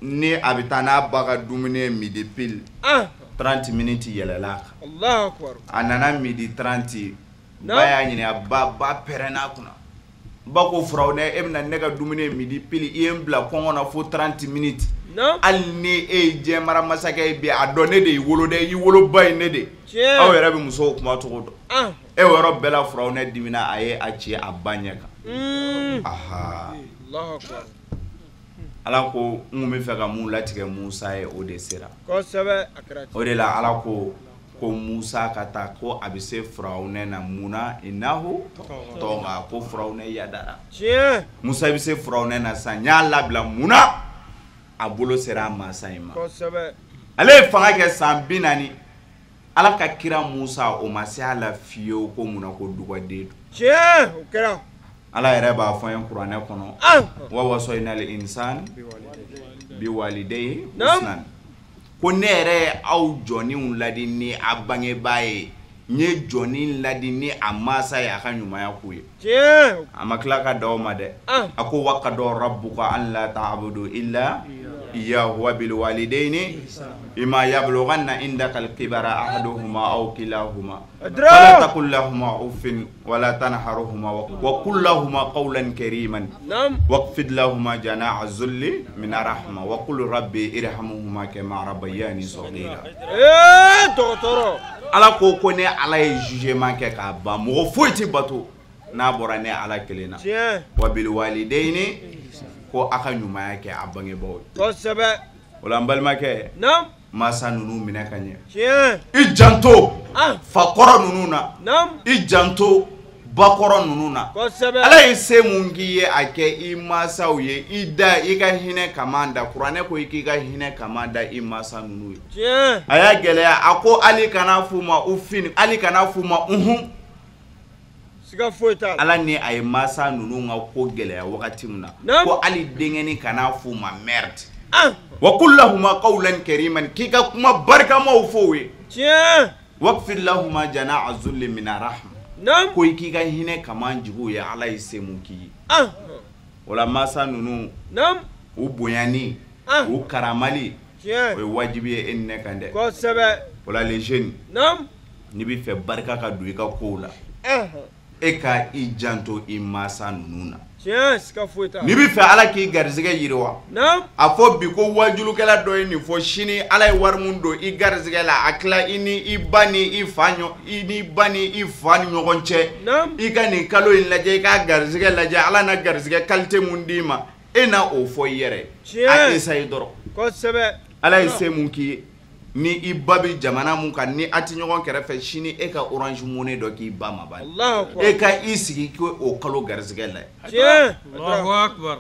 Ni a bɛ taa n'a ba ka dumuni ye midi pile. 30 minutes yɛlɛla a kan. Allahu akbar. A nana midi 30, Ba y'a ɲininka, ba pɛrɛnna a kunna. Ba ko Firawunɛ, e bɛna ne ka dumuni midi pile, i ye n bila kɔngɔ na fo 30 minutes. Hali ni e ye diɲɛ mara masakɛ ye bi, a dɔn ne de y'i wolo dɛ, i woloba ye ne de. Aw yɛrɛ bɛ musow kuma cogo dɔn. E o yɔrɔ bɛɛ la Firawunɛ dimina, a ye a ci a ba ɲɛ kan. Aha. Ala ko n kun bɛ fɛ ka mun latigɛ Musa ye, o de sera. O de la Ala ko ko Musa ka taa, ko a bɛ se Firawunɛ na mun na, innahu tɔga, ko Firawunɛ yadara. Musa bɛ se Firawunɛ na sisan, n y'a labila mun na, a bolo sera a mansa in ma. Ale ye fanga kɛ san 40. Ala ka kira Musa o ma se a la fiyewu, ko mun na, ko dugaden don. Ala yɛrɛ b'a fɔ an ye kuranɛ kɔnɔ, wa wasoyinal insan biwalidayhi husnan, ko ne yɛrɛ ye aw jɔnniw ladi ni a bangebaa ye, n ye jɔnni ladi ni a mansa ye a ka ɲumanya k'u ye. A ma tila ka da o ma dɛ, a ko wa qada rabbuka an la ta'budu illa iyyahu wa bil walidayni imma yablughanna indaka al-kibara ahaduhuma aw kilahuma fala taqul lahuma uffin wala tanharhuma wa qul lahuma qawlan kariman waqfid lahuma janaha zulli min rahma wa qul rabbi irhamhuma kama rabbayani saghira. Dɔgɔtɔrɔ, Ala ko ko ne Ala ye jugement kɛ k'a ban, mɔgɔ foyi tɛ bato n'a bɔra ne Ala kelen na. Wa bil walidayni, ko a ka ɲumanya kɛ a bangebaaw ye. Kosɛbɛ. O la n balimakɛ, mansa ninnu minɛ ka ɲɛ. Tiɲɛ. I janto fakɔrɔ ninnu na. I janto bakɔrɔ ninnu na. Kosɛbɛ. Ala ye se mun k'i ye a kɛ i mansaw ye, i da i ka hinɛ kaman da. Kuranɛ ko i k'i ka hinɛ kaman da i mansa ninnu ye. Tiɲɛ. A y'a gɛlɛya, a ko hali kana f'u ma ufin, hali kana f'u ma unhun. Siga foyi t'a la. Ala ni a ye mansa ninnu ka ko gɛlɛya wagati min na, ko hali denkɛni kana f'u ma merde. Wa qul lahuma qawlan kariman, k'i ka kuma barikamaw fɔ u ye. Tiɲɛ. Waqfid lahuma janaha zulli min rahma, ko i k'i ka hinɛ kaman jigi u ye, Ala ye se mun k'i ye. O la mansa ninnu, u bonyani, u karamali, o ye wajibi ye e ni ne kan dɛ. Kosɛbɛ. O la les jeunes, n'i bɛ fɛ barika ka don i ka kow la, e ka i janto i mansa ninnu na. Tiɲɛ, siga foyi t'a la. N'i bɛ fɛ Ala k'i garisɛgɛ yiriwa, a fɔ bi ko wajulukɛla dɔ ye nin fɔ, sini Ala ye wari mun don i garisɛgɛ la, a tila i ni i ba ni i fa i ni ba ni i fa ni ɲɔgɔn cɛ. I ka nin kalo in lajɛ, i k'a garisɛgɛ lajɛ, Ala na garisɛgɛ qualité mun d'i ma, e na o fɔ i yɛrɛ ye. A essaye dɔrɔn. Kosɛbɛ. Ala ye se mun k'i ye, ni i ba bɛ jamana mun kan, ni a tɛ ɲɔgɔn kɛrɛfɛ, sini e ka Orange Money dɔ k'i ba ma bani. E ka i sigi k'o kalo garisɛgɛ lajɛ. Tiɲɛ. Allahu akbar.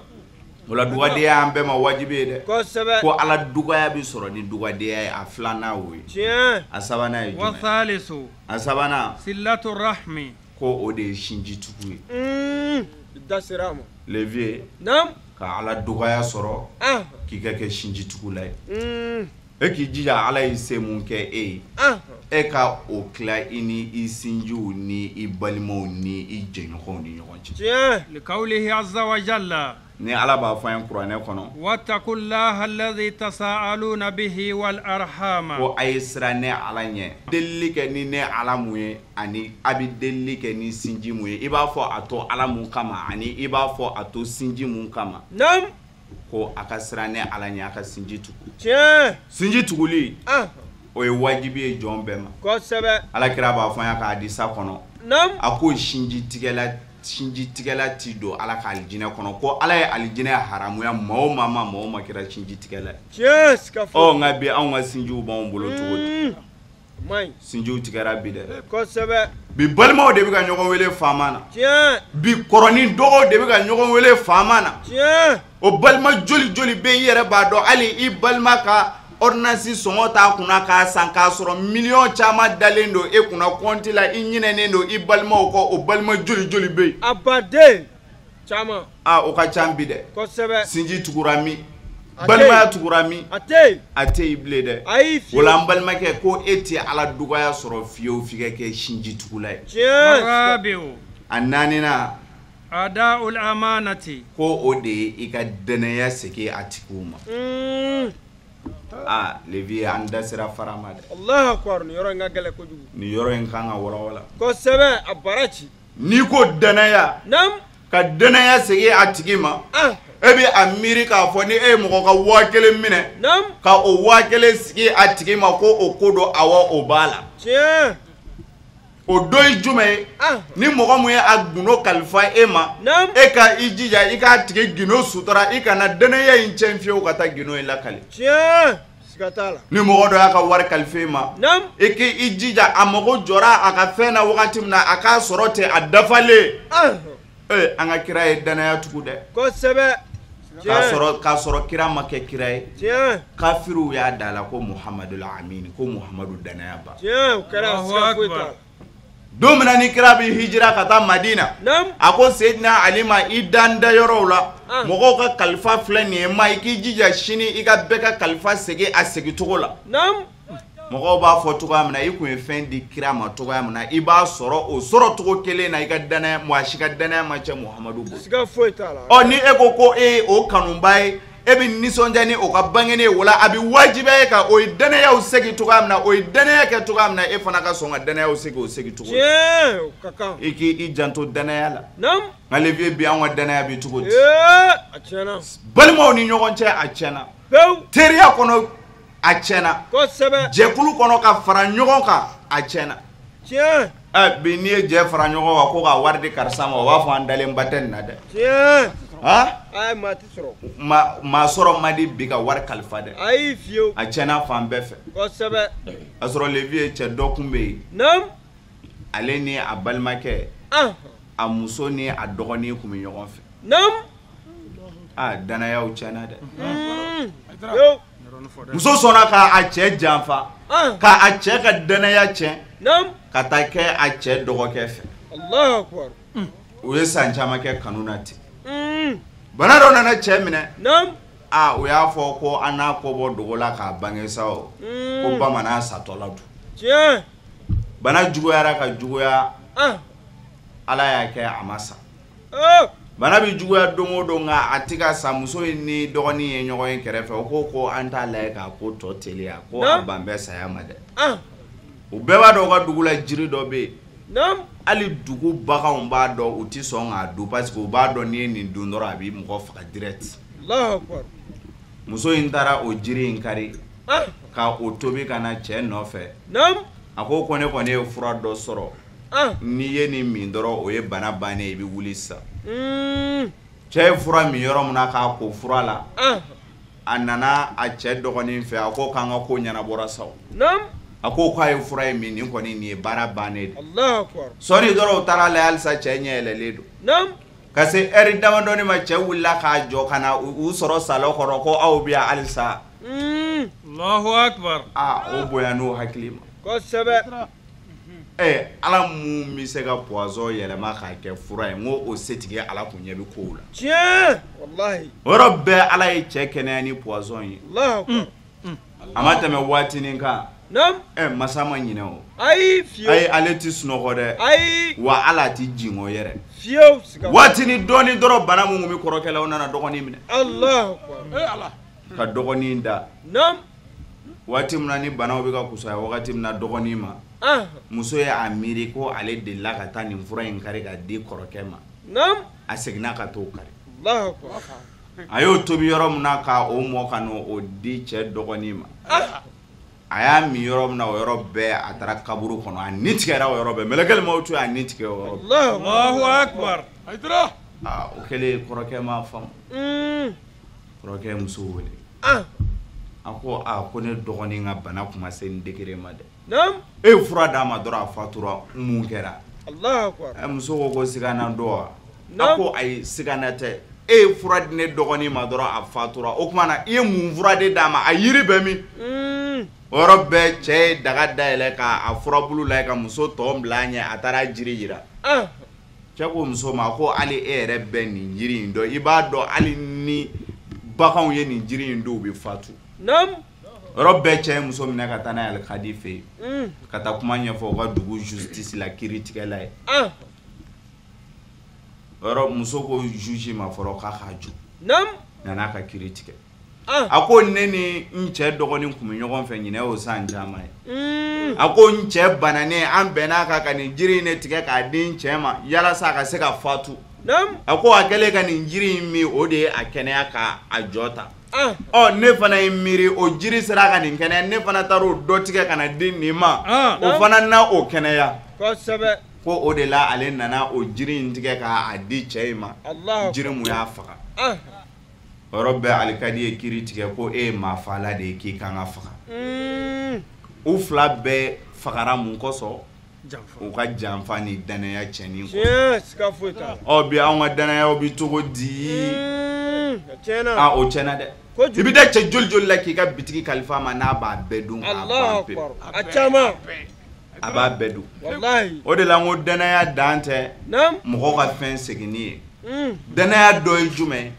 O la dugadenya an bɛɛ ma wajibi ye dɛ. Kosɛbɛ. Ko Ala dugaya bɛ sɔrɔ ni dugadenya ye, a filanan o ye. Tiɲɛ. A sabanan ye jumɛn? Wa thalithu. A sabanan. Silatu rahmi. Ko o de ye sinjitugu ye. Da sera a ma. Le vieux. Naam. Ka Ala dugaya sɔrɔ. K'i ka kɛ sinjitugula ye. E k'i jija Ala ye se mun kɛ e ye, e ka o tila i ni i sinjiw ni i balimaw ni i jɛɲɔgɔnw ni ɲɔgɔn cɛ. Tiɲɛ. Likawlihi azza wa jalla. Ni Ala b'a fɔ an ye kuranɛ kɔnɔ, wattaqullaha alladhi tasaaluna bihi wal arhama. Ko a ye siran ne Ala ɲɛ, delili kɛ ni ne Ala mun ye, ani a bɛ delili kɛ ni sinji mun ye, i b'a fɔ a to Ala mun kama, ani i b'a fɔ a to sinji mun kama. Naam. Ko a ka siran ne Ala ɲɛ, a ka sinji tugu. Tiɲɛ. Sinji tuguli, o ye wajibi ye jɔn bɛɛ ma. Kosɛbɛ. Ala kira b'a fɔ an ye ka hadisa kɔnɔ. Naam. A ko sinjitigɛla ti don Ala ka alijinɛ kɔnɔ, ko Ala ye alijinɛ haramuya maa o maa ma, maa o maa kɛra sinjitigɛla ye. Tiɲɛ, siga foyi. Ɔ nka bi anw ka sinjiw b'anw bolo cogo di? Maɲi. Sinjiw tigɛra bi dɛ. Kosɛbɛ. Bi balimaw de bɛ ka ɲɔgɔn wele faama na. Tiɲɛ. Bi kɔrɔ ni dɔgɔw de bɛ ka ɲɔgɔn wele faama na. Tiɲɛ. O balima joli joli bɛ i yɛrɛ b'a dɔn, hali i balima ka ordonnance sɔngɔ t'a kunna k'a san, k'a sɔrɔ miliyɔn caman dalen don e kunna compte la, i ɲinɛnen don i balimaw kɔ, o balima joli joli bɛ yen. A baden caman. Aa o ka ca bi dɛ. Kosɛbɛ. Sinji tugura min, balimaya tugura min, a tɛ yen. A tɛ yen bilen dɛ. Ayi fiyewu. O la n balimakɛ, ko e tɛ Ala dugaya sɔrɔ fiyewu f'i ka kɛ sinjitugula ye. Tiɲɛ. Rabiu. A naaninan. Ada'ul amanati. Ko o de ye i ka danaya segin a tigiw ma. Aa Levi an da sera fara ma dɛ. Alahu akibaru, nin yɔrɔ in ka gɛlɛn kojugu. Nin yɔrɔ in kan ka walawala. Kosɛbɛ, a bara ci. N'i ko danaya. Naamu. Ka danaya segin a tigi ma. E bɛ a miiri k'a fɔ ni e ye mɔgɔ ka 1000 minɛ. Naamu. Ka o 1000 sigi a tigi ma ko o ko don, awɔ o b'a la. Tiɲɛ. O dɔ ye jumɛn ye? Ni mɔgɔ mun ye a gundo kalifa e ma, e ka i jija i k'a tigi gundo sutura, i kana danaya in tiɲɛ fiyewu ka taa gundo in lakali. Tiɲɛ. Siga t'a la. Ni mɔgɔ dɔ y'a ka wari kalifa e ma, e k'i jija a mago jɔra a ka fɛn na wagati min na, a k'a sɔrɔ ten a dafalen. Ee an ka kira ye danaya tugu dɛ. Kosɛbɛ. K'a sɔrɔ kira ma kɛ kira ye. Tiɲɛ. Kafiriw y'a da la ko Muhamadu Amini, ko Muhamadu danaya ba. Tiɲɛ, o kɛra, siga foyi t'a la. Don min na ni kira bɛ hijira ka taa Madina, a ko Seydina Ali ma i dan da yɔrɔw la, mɔgɔw ka kalifa filɛ nin ye ma, i k'i jija sini i ka bɛɛ ka kalifa segin a segincogo la. Mɔgɔw b'a fɔ cogoya min na, i kun ye fɛn di kira ma cogoya min na, i b'a sɔrɔ o sɔrɔ cogo kelen na, i ka danaya, mɔgɔ si ka danaya ma cɛ Muhamadu bolo. Siga foyi t'a la. Ɔ ni e ko ko e ye o kanuba ye, e bɛ nisɔndiya ni o ka bangeni ye, o la a bɛ wajibiya e kan, o ye danayaw segin cogoya min na, o ye danaya kɛ cogoya min na, e fana ka sɔn ka danayaw segin o segin cogo la. Tiɲɛ, o ka kan. I k'i janto danaya la. Naamu. Nka Levi bi anw ka danaya bɛ cogo di? Ee, a tiɲɛna. Balimaw ni ɲɔgɔn cɛ, a tiɲɛna. Pewu. Teriya kɔnɔ, a tiɲɛna. Kosɛbɛ. Jɛkulu kɔnɔ ka fara ɲɔgɔn kan, a tiɲɛna. Tiɲɛ. Ɛ bi n'i ye jɛ fara ɲɔgɔn kan ko ka wari di karisa ma, o b'a fɔ an dalenba tɛ nin na dɛ. Tiɲɛ. Han? Ayi, maa ti sɔrɔ. Maa sɔrɔ man di bi ka wari kalifa dɛ. Ayi fiyewu. A tiɲɛna fan bɛɛ fɛ. Kosɛbɛ. A sɔrɔ Levi ye cɛ dɔ kun bɛ yen. Naamu. Ale ni a balimakɛ. A muso ni a dɔgɔnin kun bɛ ɲɔgɔn fɛ. Naamu. Aa danayaw tiɲɛna dɛ. Pewu. Muso sɔnna k'a cɛ janfa. K'a cɛ ka danaya tiɲɛ. Naamu. Ka taa kɛ a cɛ dɔgɔkɛ fɛ. Alahu akibaru. U ye san caman kɛ kanu na ten. Bana dɔ nana cɛ minɛ. Naamu. Aa o y'a fɔ ko an n'a kɔ bɔ dogo la k'a bange sa o. Ko bamanan satɔla dun. Tiɲɛ. Bana juguyara ka juguya. Ala y'a kɛ a ma sa. Bana bɛ juguya don o don, nka a tɛ ka sa. Muso in ni dɔgɔnin ye ɲɔgɔn ye kɛrɛfɛ. O ko ko an t'a lajɛ k'a ko tɔ teliya, ko a ban bɛ saya ma dɛ. U bɛɛ b'a dɔn u ka dugu la jiri dɔ bɛ yen. Hali dugu baganw b'a dɔn, u tɛ sɔn k'a dun parce que u b'a dɔn n'i ye nin dun dɔrɔn a b'i mɔgɔ faga direct. Muso in taara o jiri in kari ka o tobi ka na cɛ nɔfɛ. A ko ko ne kɔni ye fura dɔ sɔrɔ. N'i ye nin min dɔrɔn o ye bana bannen ye, i bɛ wuli sisan. Cɛ ye fura min yɔrɔ min na k'a ko fura la, a nana a cɛ dɔgɔnin fɛ, a ko k'an ka ko ɲɛnabɔra sa. A ko k'a ye fura in min, nin kɔni nin ye baara bannen de. Sɔɔni dɔrɔn u taara lajɛ halisa cɛ ɲɛ yɛlɛlen don. Ka se ɛri damadɔni ma, cɛ wulila k'a jɔ ka na u sɔrɔ salon kɔnɔ ko aw bɛ yan halisa. Allahu akbar. Aa o bonya n'o hakili ma. Kosɛbɛ. Ɛ ala mun bɛ se ka poison yɛlɛma k'a kɛ fura ye, n ko o setigi ala kun ɲɛ bɛ kow la. Tiɲɛ. Walahi. O yɔrɔ bɛɛ ala ye cɛ kɛnɛya ni poison ye. Allahu akbar. A ma tɛmɛ waatinin kan. Naamu. Ɛ masa ma ɲinɛ o. Ayi fiyewu. Ayi ale ti sunɔgɔ dɛ. Ayi. Wa ala ti jingɔ yɛrɛ. Fiyewu. Waatinin dɔɔnin dɔrɔn bana mun kun bɛ kɔrɔkɛ la, o nana dɔgɔnin minɛ. Allahu akbar. Ee ala. Ka dɔgɔnin da. Naamu. Waati min na ni banaw bɛ ka kusaya wagati min na dɔgɔnin ma. Muso ye a miiri ko ale delila ka taa nin fura in kari ka di kɔrɔkɛ ma. Naamu. A seginna ka t'o kari. Allahu akbar. A y'o tobi yɔrɔ min na ka o mɔ ka n'o di cɛ dɔgɔnin ma. A y'a min yɔrɔ min na, o yɔrɔ bɛɛ a taara kaburu kɔnɔ, a ni tigɛra o yɔrɔ bɛɛ. Mɛlɛkɛli mawutu y'a ni tigɛ o yɔrɔ bɛɛ. Allahu akbar. Aa o kɛlen kɔrɔkɛ ma faamu. Kɔrɔkɛ ye muso wele. A ko aa ko ne dɔgɔnin ka bana kun ma se nin degré ma dɛ. Naamu. E ye fura d'a ma dɔrɔn a fatura, mun kɛra? Allahu akbar. Ɛ muso ko ko sigana dɔn wa? A ko ayi sigana tɛ. E ye fura di ne dɔgɔnin ma dɔrɔn a fatura, o tuma na i ye mun fura de d'a ma, a yiri bɛ min? O yɔrɔ bɛɛ cɛ ye daga dayɛlɛ k'a furabulu lajɛ ka muso tɔ bila a ɲɛ, a taara jiri jira. Cɛ ko muso ma ko hali e yɛrɛ bɛ nin jiri in dɔn, i b'a dɔn hali ni baganw ye nin jiri in dun u bɛ fatu. Naamu. Yɔrɔ bɛɛ cɛ ye muso minɛ ka taa n'a ye alikadi fɛ yen, ka taa kuma ɲɛfɔ u ka dugu justice la, kiiritigɛla ye. Yɔrɔ muso ko juge ma fɔlɔ k'a k'a jɔ. Naamu. Nan'a ka kiiri tigɛ. A ko ne ni n cɛ dɔgɔnin kun bɛ ɲɔgɔn fɛ ɲinɛ o san caman ye. A ko n cɛ bananen, an bɛn'a kan ka nin jiri in de tigɛ k'a di n cɛ ma yalasa a ka se ka fatu. A ko a kɛlen ka nin jiri in min, o de ye a kɛnɛya k'a jɔ ta. Ɔ ne fana ye miiri o jiri sera ka nin kɛnɛya, ne fana taara o dɔ tigɛ ka na di nin ma, o fana na o kɛnɛya. Kosɛbɛ. Ko o de la ale nana o jiri in tigɛ k'a di cɛ in ma, jiri mun y'a faga. O yɔrɔ bɛɛ alikadi ye kiiri tigɛ ko e ye maafala de ye, k'i kan ka faga. U fila bɛɛ fagara mun kosɔn? U ka janfa ni danaya cɛnni kosɔn. Siga foyi t'a la. Ɔ bi anw ka danayaw bi cogo di? A o tiɲɛna dɛ. I bɛ da cɛ joli joli la k'i ka bitigi kalifa ma, n'a b'a bɛɛ dun k'a ban pewu. A caman. A b'a bɛɛ dun. O de la n ko danaya dan tɛ mɔgɔ ka fɛn seginni ye. Danaya dɔ ye jumɛn?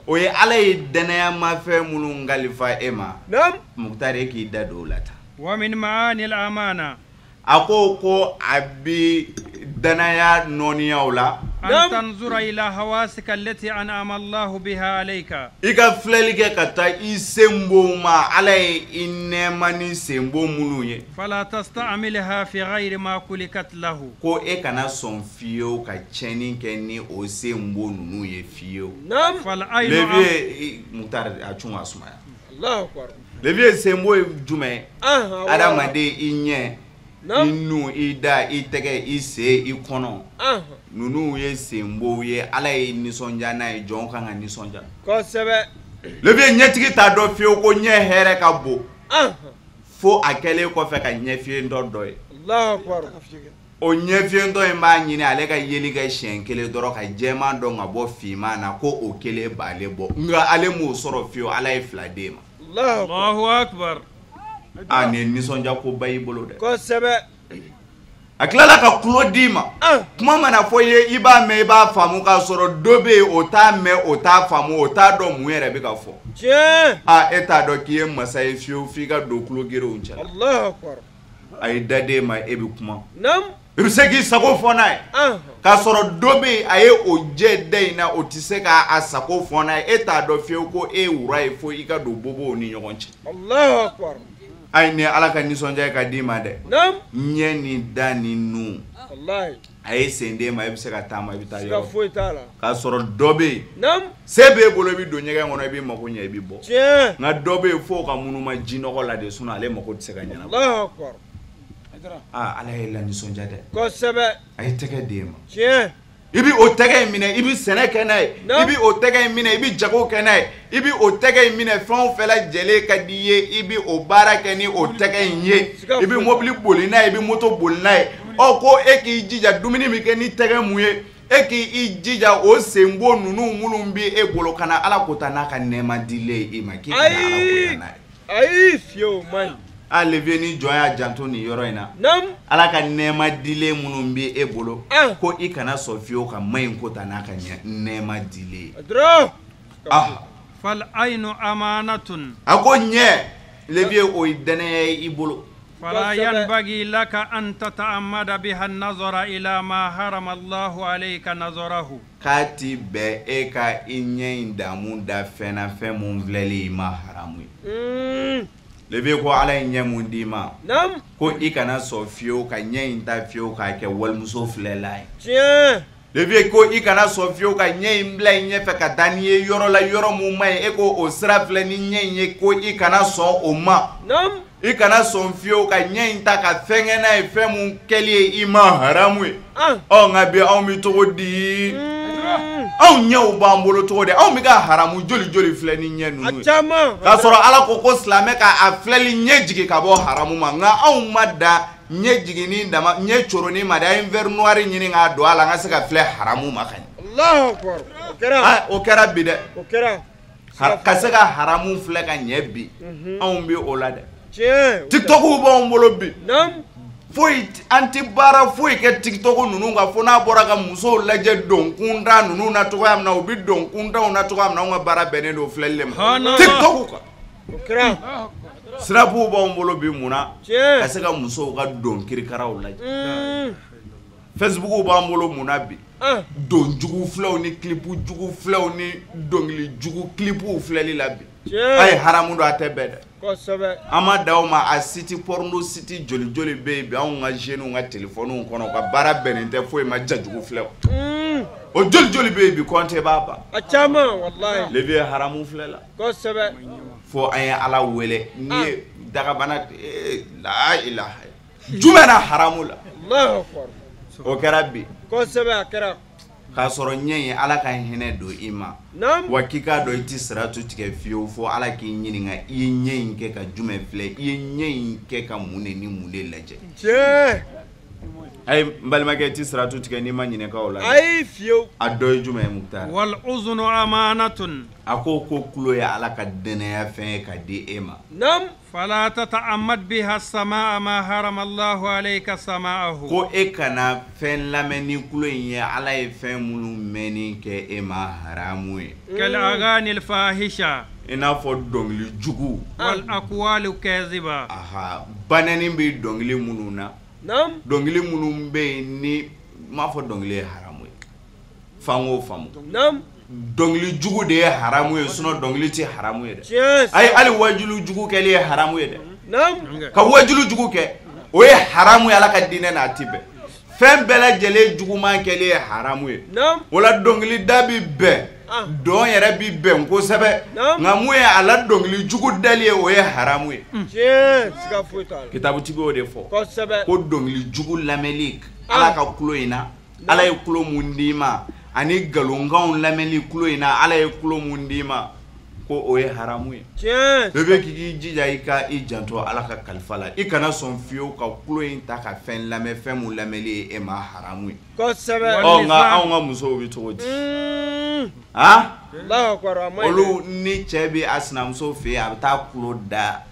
O ye Ala ye danaya ma fɛn minnu kalifa e ma. Mukutari, e k'i da don o la tan. Wa min maani al-amana. A ko a bi danaya nɔniyaw la. An tanzura ila hawasika allati an'ama Allahu biha alayka. I ka filɛli kɛ ka taa i senbonw ma, Ala ye i nɛɛma ni senbon minnu ye. Fala tasta'milha fi ghayri ma kulikat lahu. Ko e kana sɔn fiyewu ka tiɲɛni kɛ ni o senbon ninnu ye fiyewu. Levier Mukutari, a cun ka sumaya. Allahu akbar. Levier senbon ye jumɛn ye? Adamaden i ɲɛ, i nu, i da, i tɛgɛ, i sen, i kɔnɔ. Ninnu ye senbow ye, Ala ye nisɔndiya n'a ye, jɔn kan ka nisɔndiya. Kosɛbɛ. Levier ɲɛtigi t'a dɔn fiyewu ko ɲɛ hɛrɛ ka bon fo a kɛlen kɔfɛ ka ɲɛfiyentɔ dɔ ye. Allahu akbar. O ɲɛfiyentɔ in b'a ɲini ale ka yeli kɛ siɲɛ kelen dɔrɔn ka jɛman dɔn ka bɔ finman na, ko o kelen b'ale bɔ, nka ale m'o sɔrɔ fiyewu, Ala ye fila d'e ma. Allahu akbar. A nin ye nisɔndiya koba y'i bolo dɛ. Kosɛbɛ. A tilala ka kulo d'i ma. Kuma mana fɔ i ye, i b'a mɛn, i b'a faamu, k'a sɔrɔ dɔ bɛ yen o t'a mɛn, o t'a faamu, o t'a dɔn mun yɛrɛ bɛ ka fɔ. Tiɲɛ. A e t'a dɔn k'i ye masa ye fiyewu f'i ka don kulo gerenw cɛ la. Allahu akbar. A ye daden ma, e bɛ kuma. Naamu. I bɛ se k'i sago fɔ n'a ye. K'a sɔrɔ dɔ bɛ yen a ye o jɛ da in na, o tɛ se k'a sago fɔ n'a ye. E t'a dɔn fiyewu ko e ye wura ye fo i ka don bobow ni ɲɔgɔn cɛ. Allahu akbar. Ayi, ni Ala ka nisɔndiya ka d'i ma dɛ. Ɲɛ ni da ni nun. A ye sen d'e ma, e bɛ se ka taama, i bɛ taa yɔrɔ. Siga foyi t'a la. K'a sɔrɔ dɔ bɛ yen. Se b'e bolo, i bɛ don ɲɛgɛn kɔnɔ, i b'i mako ɲɛ, i bɛ bɔ. Tiɲɛ. Nka dɔ bɛ yen f'o ka munuma jinɔgɔ la de, sinon ale mako tɛ se ka ɲɛnabɔ. Allahu akbar. Aa, Ala ye la nisɔndiya dɛ. Kosɛbɛ. A ye tɛgɛ d'e ma. Tiɲɛ. I bɛ o tɛgɛ in minɛ, i bɛ sɛnɛ kɛ n'a ye. I bɛ o tɛgɛ in minɛ, i bɛ jago kɛ n'a ye. I bɛ o tɛgɛ in minɛ, fɛn o fɛn lajɛlen ka di i ye, i bɛ o baara kɛ ni o tɛgɛ in ye. I bɛ mobili boli n'a ye, i bɛ moto boli n'a ye. Ɔ ko e k'i jija dumuni bɛ kɛ ni tɛgɛ mun ye, e k'i jija o senbo ninnu minnu bɛ e bolo, ka na Ala ko ta n'a ka nɛɛma dilen ye i ma, k'i kana Ala ko ta n'a ye. Ayi, fiyewu, man ɲi. A levier ni jɔn y'a janto nin yɔrɔ in na. Ala ka nɛɛma dilen minnu bɛ e bolo, ko i kana sɔn fiyewu ka ma in ko ta n'a ka nɛɛma dilen ye. Fal aynu amanatun. A ko ɲɛ levier o ye danaya ye i bolo. Fala yanbaghi laka an tata'ammada biha an-nazara ila ma harama Allahu alayka nazarahu. K'a ti bɛn e ka i ɲɛ in damu da fɛn na, fɛn mun filɛli i ma haramu ye. Levier ko Ala ye ɲɛ mun d'i ma, ko i kana sɔn fiyewu ka ɲɛ in ta fiyewu k'a kɛ walimuso filɛla ye. Tiɲɛ. Levier ko i kana sɔn fiyewu ka ɲɛ in bila i ɲɛfɛ ka taa n'i ye yɔrɔ la, yɔrɔ mun ma ɲi, e ko o sira filɛ ni ɲɛ in ye, ko i kana sɔn o ma. I kana sɔn fiyewu ka ɲɛ in ta ka fɛn kɛ n'a ye, fɛn mun kɛli ye i ma haramu ye. Ɔ nka bi anw bɛ cogo di? Anw ɲɛw b'an bolo cogo di? Anw bɛ ka haramu joli joli filɛ ni ɲɛ ninnu ye. K'a sɔrɔ Ala ko ko silamɛ ka a filɛli ɲɛ jigin ka bɔ haramu ma, nka anw ma da ɲɛ jiginni dama, ɲɛ coronni ma dɛ, an ye verre noir ɲini k'a don a la, an ka se ka filɛ haramu ma ka ɲɛ. Allahu akbar. O kɛra. O kɛra bi dɛ. O kɛra. Ka se ka haramu filɛ ka ɲɛ bi, anw bɛ o la dɛ. Tiɲɛ. TikTok b'anw bolo bi. Foyi an tɛ baara foyi kɛ TikTok ninnu kan fo n'a bɔra ka musow lajɛ don kunda ninnu na cogoya min na, u bɛ don kundaw na cogoya min na, anw ka baara bɛnnen don filɛli de ma. TikTok kan. O kɛra. Sirabuw b'anw bolo bi mun na? Ka se ka musow ka don kirikaraw lajɛ. Facebook b'an bolo mun na bi? Don jugu filɛw ni clip jugu filɛw ni dɔnkili jugu clipw filɛli la bi. A ye haramu don a tɛ bɛn dɛ. Kosɛbɛ. An ma da o ma a site porno site joli joli bɛ yen bi anw ka jeunes ka téléphone kɔnɔ u ka baara bɛnnen tɛ foyi ma jajugu filɛ. O joli joli bɛ yen bi compte b'a ban. A caman walahi. Le vieux haramu filɛ la. Kosɛbɛ. Fo an ye Ala wele n'i ye dagabana la ilaha jumɛn na haramu la. Allahu akbar. O kɛra bi. Kosɛbɛ a kɛra. K'a sɔrɔ ɲɛ in Ala ka hinɛ don i ma. Naam. Wa k'i k'a dɔn i tɛ siratu tigɛ fiyewu fo Ala k'i ɲininka i ye ɲɛ in kɛ ka jumɛn filɛ i ye ɲɛ in kɛ ka mun de ni mun de lajɛ. Tiɲɛ. Ayi n balimakɛ i tɛ siratu tigɛ n'i ma ɲininka o la. Ayi fiyewu. A dɔ ye jumɛn ye Mukutari? Wal uzunu amanatun. A ko tulo ye Ala ka dɛnɛnya fɛn ye ka di e ma. Naam. Fala tata'ammad biha samaa ma harama Allahu alayka samaahu. Ko e kana fɛn lamɛn ni tulo in ye Ala ye fɛn minnu mɛnni kɛ e ma haramu ye. Kal aghani al fahisha. I n'a fɔ dɔnkili jugu. Wal aqwalu kadhiba. Aha, banɛni bɛ dɔnkili minnu na. Naam. Dɔnkili minnu bɛ yen ni n m'a fɔ dɔnkili ye haramu ye. F'an k'o faamu. Naam. Dɔnkili jugu de ye haramu ye sinon dɔnkili tɛ haramu ye dɛ. Tiɲɛ. Ayi hali wajulu jugu kɛli ye haramu ye dɛ. Naam. Ka wajulu jugu kɛ o ye haramu ye Ala ka diinɛ na a ti bɛn. Fɛn bɛɛ lajɛlen juguman kɛli ye haramu ye. Naam. O la dɔnkilida bi bɛn. Dɔn yɛrɛ bi bɛn kosɛbɛ. Nka mun ye a la dɔnkili jugu dali ye o ye haramu ye. Tiɲɛ siga foyi t'a la. Kitabutigi y'o de fɔ. Kosɛbɛ. Ko dɔnkili jugu lamɛnli Ala ka tulo in na Ala ye tulo mun d'i ma ani nkalonkanw lamɛnli tulo in na Ala ye tulo mun d'i ma ko o ye haramu ye. Tiɲɛ. Bɛɛ bɛ k'i jija i ka i janto Ala ka kalifa la i kana sɔn fiyewu ka tulo in ta ka fɛn lamɛn fɛn mun lamɛnli ye e ma haramu ye. Kosɛbɛ. Ɔ nka anw ka musow bɛ cogo di? Ah? Allahu akbar a ma ɲi dɛ. Olu ni cɛ bɛ a sinamuso fɛ yen a bɛ taa tulo da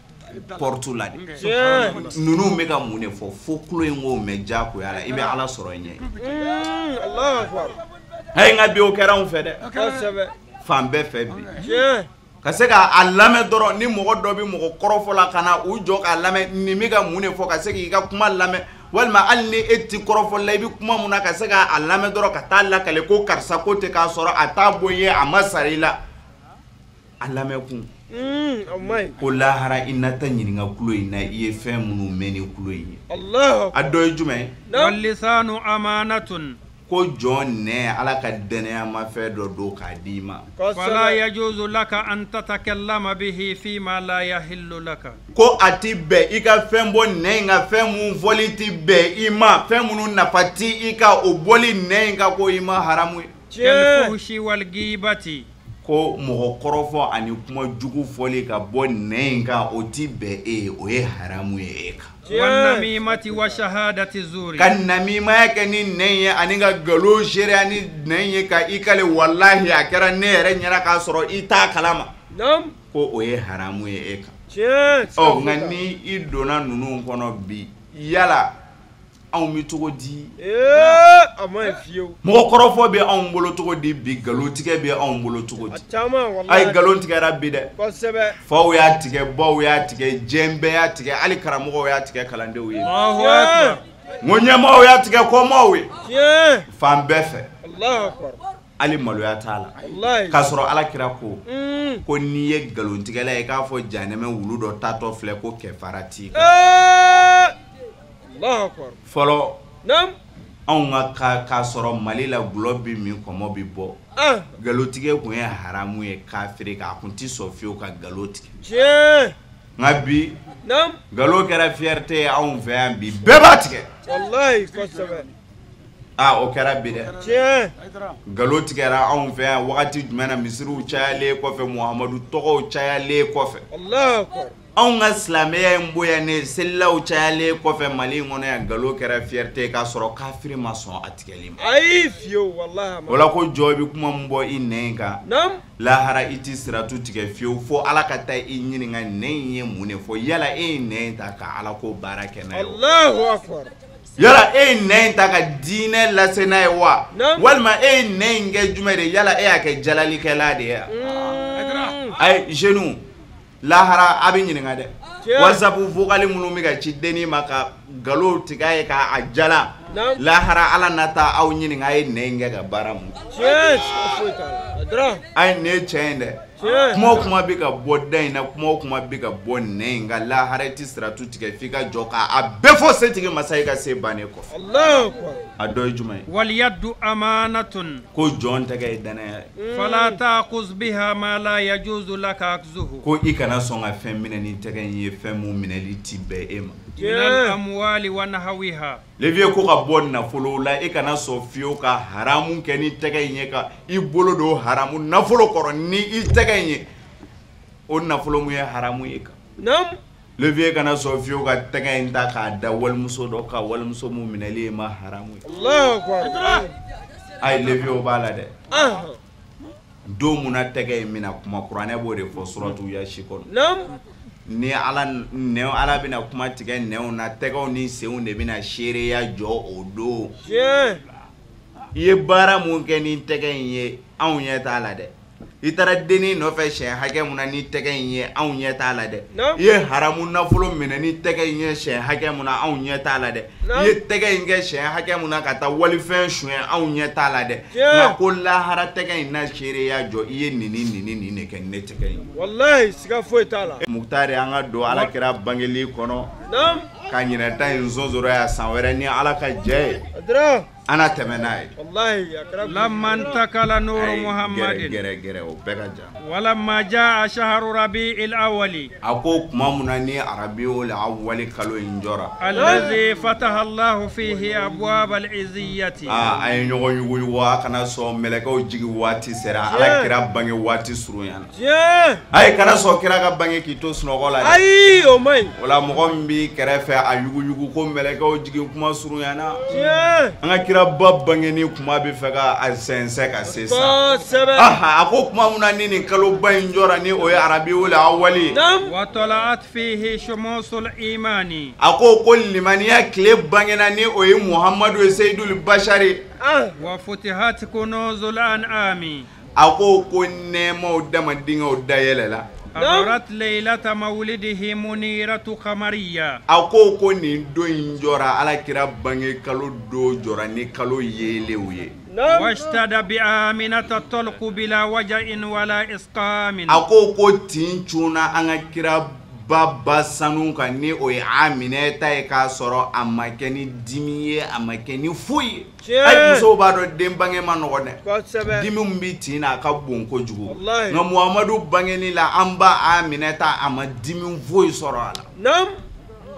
porte la de. Tiɲɛ. Ninnu bɛ ka mun de fɔ fo tulo in k'o mɛn diyagoya la i bɛ Ala sɔrɔ i ɲɛ. Allahu akbar. Hayi nka bi o kɛra anw fɛ dɛ. Kosɛbɛ. Fan bɛɛ fɛ bi. Tiɲɛ. Ka se k'a lamɛn dɔrɔn ni mɔgɔ dɔ bɛ mɔgɔ kɔrɔfɔ la ka na u jɔ k'a lamɛn nin bɛ ka mun de fɔ ka se k'i ka kuma lamɛn walima hali ni e ti kɔrɔfɔ la i bɛ kuma mun na ka se k'a lamɛn dɔrɔn ka taa lakale ko karisa ko tɛ k'a sɔrɔ a t'a bɔ i ye a ma sara i la a lamɛn kun. O ma ɲi. Ko lahara i na taa ɲininka tulo in na i ye fɛn minnu mɛn ni tulo in ye. Allahu. A dɔ ye jumɛn ye? Wal lisanu amanatun. Ko jɔn nɛ Ala ka dɛnɛnya ma fɛn dɔ don k'a d'i ma. Fala yajuzu laka an tatakallama bihi fima la yahillu laka. Ko a ti bɛn i ka fɛn bɔ nɛ in kan fɛn mun fɔli ti bɛn i ma fɛn minnu nafa ti i ka o bɔli nɛ in kan ko i ma haramu ye. Kal fuhshi wal ghibati. Ko mɔgɔ kɔrɔfɔ ani kuma jugu fɔli ka bɔ nɛ in kan o ti bɛn e ye o ye haramu ye e kan. Wal namimati wa shahadati zuri. Ka namimaya kɛ ni nɛ ye ani ka nkalon seereya ni nɛ ye ka i kale walahi a kɛra ne yɛrɛ ɲɛna k'a sɔrɔ i t'a kalama. Naam. Ko o ye haramu ye e kan. Tiɲɛ. Ɔ nka ni i donna ninnu kɔnɔ bi yala anw bɛ cogo di? A ma ɲi fiyewu. Mɔgɔ kɔrɔfɔ bɛ anw bolo cogo di bi nkalontigɛ bɛ anw bolo cogo di? A caman walahi. Ayi nkalon tigɛra bi dɛ. Kosɛbɛ. Faw y'a tigɛ baw y'a tigɛ diɲɛ bɛɛ y'a tigɛ hali karamɔgɔw y'a tigɛ kalandenw ye. Allahu akbar. N ko ɲɛmaaw y'a tigɛ kɔmaaw ye. Tiɲɛ. Fan bɛɛ fɛ. Allahu akbar. Hali maloya t'a la. Walahi. K'a sɔrɔ Ala kira ko. Ko n'i ye nkalontigɛla ye k'a fɔ janɛmɛ wulu dɔ taatɔ filɛ ko kɛfara t'i kan. Allahu akbar. Fɔlɔ. Naam. Anw ka k'a sɔrɔ Mali la gulɔ bɛ min kɔmɔ bɛ bɔ. Nkalontigɛ tun ye haramu ye kafiri kan a tun tɛ sɔn fiyewu ka nkalon tigɛ. Tiɲɛ. Nka bi. Naam. Nkalon kɛra fierté ye anw fɛ yan bi bɛɛ b'a tigɛ. Walahi kosɛbɛ. Aa o kɛra bi dɛ. Tiɲɛ. Nkalon tigɛra anw fɛ yan wagati jumɛn na misiriw cayalen kɔfɛ Muhamadu tɔgɔw cayalen kɔfɛ. Allahu akbar. Anw ka silamɛya in bonyanen selilaw cayalen kɔfɛ Mali in kɔnɔ yan nkalon kɛra fierté k'a sɔrɔ kafiri ma sɔn a tigɛli ma. Ayi fiyewu walahi. O la ko jɔn i bɛ kuma min bɔ i nɛn in kan. Naam. Lahara i tɛ siratu tigɛ fiyewu fo Ala ka taa i ɲininka nɛn in ye mun de fɔ yala e ye nɛn in ta ka Ala ko baara kɛ n'a ye wa? Allahu akbar. Yala e ye nɛn in ta ka diinɛ lase n'a ye wa? Walima e ye nɛn in kɛ jumɛn de ye yala e y'a kɛ jalalikɛla de ye wa? Ayi jeunes lahara a bɛ ɲininka dɛ. WhatsApp vocal minnu bɛ ka ci dennin ma ka nkalon tigɛ a ye k'a jala. Lahara Ala na taa aw ɲininka a ye nɛn in kɛ ka baara mun kɛ. Tiɲɛ, siga foyi t'a la. Ayi nin ye tiɲɛ ye dɛ. Kuma o kuma bɛ ka bɔ da in na, kuma o kuma bɛ ka bɔ nɛn in kan, lahara i tɛ siratu tigɛ f'i ka jɔ k'a bɛɛ fɔ setigi masa ye ka se bannen kɔfɛ. Allahu akbar. A dɔ ye jumɛn ye? Wal yaddu amanatun. Ko jɔn tɛgɛ ye danaya ye. Fala ta'khuz biha ma la yajuzu laka akzuhu. Ko i kana sɔn ka fɛn minɛ ni tɛgɛ in ye, fɛn mun minɛli ti bɛn e ma. Minal amwali wa nahwiha. Levier ko ka bɔ nafolo la, e kana sɔn fiyewu ka haramu kɛ ni tɛgɛ in ye, ka i bolo don haramu nafolo kɔrɔ ni i tɛgɛ in ye, o nafolo mun ye haramu ye kan. Naam. Levier kana sɔn fiyewu ka tɛgɛ in ta k'a da walimuso dɔ kan, walimuso mun minɛli ye ma haramu ye. Allahu akbar. Ayi levier o b'a la dɛ. Don mun na tɛgɛ in bɛna kuma, kuranɛ b'o de fɔ suratu Yasi kɔnɔ. Naam. Ni ala nɛn, ala bɛna kuma tigɛ nɛnw na, tɛgɛw ni senw de bɛna seereya jɔ o don. Tiɲɛ. I ye baara mun kɛ ni tɛgɛ in ye, anw ɲɛ t'a la dɛ. I taara dennin nɔfɛ siɲɛ hakɛ mun na ni tɛgɛ in ye, anw ɲɛ t'a la dɛ. I ye haramu nafolo minɛ ni tɛgɛ in ye siɲɛ hakɛ mun na, anw ɲɛ t'a la dɛ. I ye tɛgɛ in kɛ siɲɛ hakɛ mun na ka taa walifɛn suɲɛ, anw ɲɛ t'a la dɛ. Nka ko lahara tɛgɛ in na seereya jɔ, i ye nin ni nin ni nin de kɛ ne tɛgɛ in. Walahi siga foyi t'a la. Mukutari, an ka don ala kira bangeli kɔnɔ. Naam. Ka ɲinɛ ta in sonsoro ya san wɛrɛ ni ala ka jɛ ye. Adra. Ana tɛmɛ n'a ye. Wallahi a kɛra. Lamma intakala nuru Muhammadin. Gɛrɛ gɛrɛ o bɛɛ ka jan. Walamma jaa shahru rabi'il awwali. A ko tuma mun na ni rabi'ul awwali kalo in jɔra. Allazi fataha Allahu fihi abwab al-izziyati. Aa, a ye ɲɔgɔn yuguyugu, a kana sɔn mɛlɛkɛw jigin waati sera, ala kira bange waati surunyana. Tiɲɛ. Ayi kana sɔn kira ka bange k'i to sunɔgɔ la dɛ. Ayi o man ɲi. O la mɔgɔ min b'i kɛrɛfɛ a yuguyugu ko mɛlɛkɛw jigin kuma surunyana. Tiɲɛ. An ka kira ba bangeni kuma bɛ fɛ ka a sɛnsɛn ka se sa. Kosɛbɛ. A ko kuma mun na ni nin kaloba in jɔra ni o ye rabiul awwali ye. Naam. Wa tala'at fihi shumusul imani. A ko ko limaniya tile bangena ni o ye Muhamadu ye Seyidul Bashari. Wa futihat kunuzul an'ami. A ko ko nɛɛmaw dama denkɛw dayɛlɛla. Hadarat laylata mawlidihi muniratu qamariya. A ko ko nin don in jɔra, ala kira bange kalo don jɔra ni kalo yeelenw ye. Washtada bi aminata talqu bila waja'in wala isqamin. A ko ko tin cunna an ka kira ba sanu kan ni o ye Aminata ye, k'a sɔrɔ a ma kɛ ni dimi ye, a ma kɛ ni foyi ye. Ayi musow b'a dɔn den bange ma nɔgɔ dɛ. Dimi min bɛ tin na a ka bon kojugu. Nka Muhamadu bangeni la, an ba Aminata a ma dimi foyi sɔrɔ a la. Naam.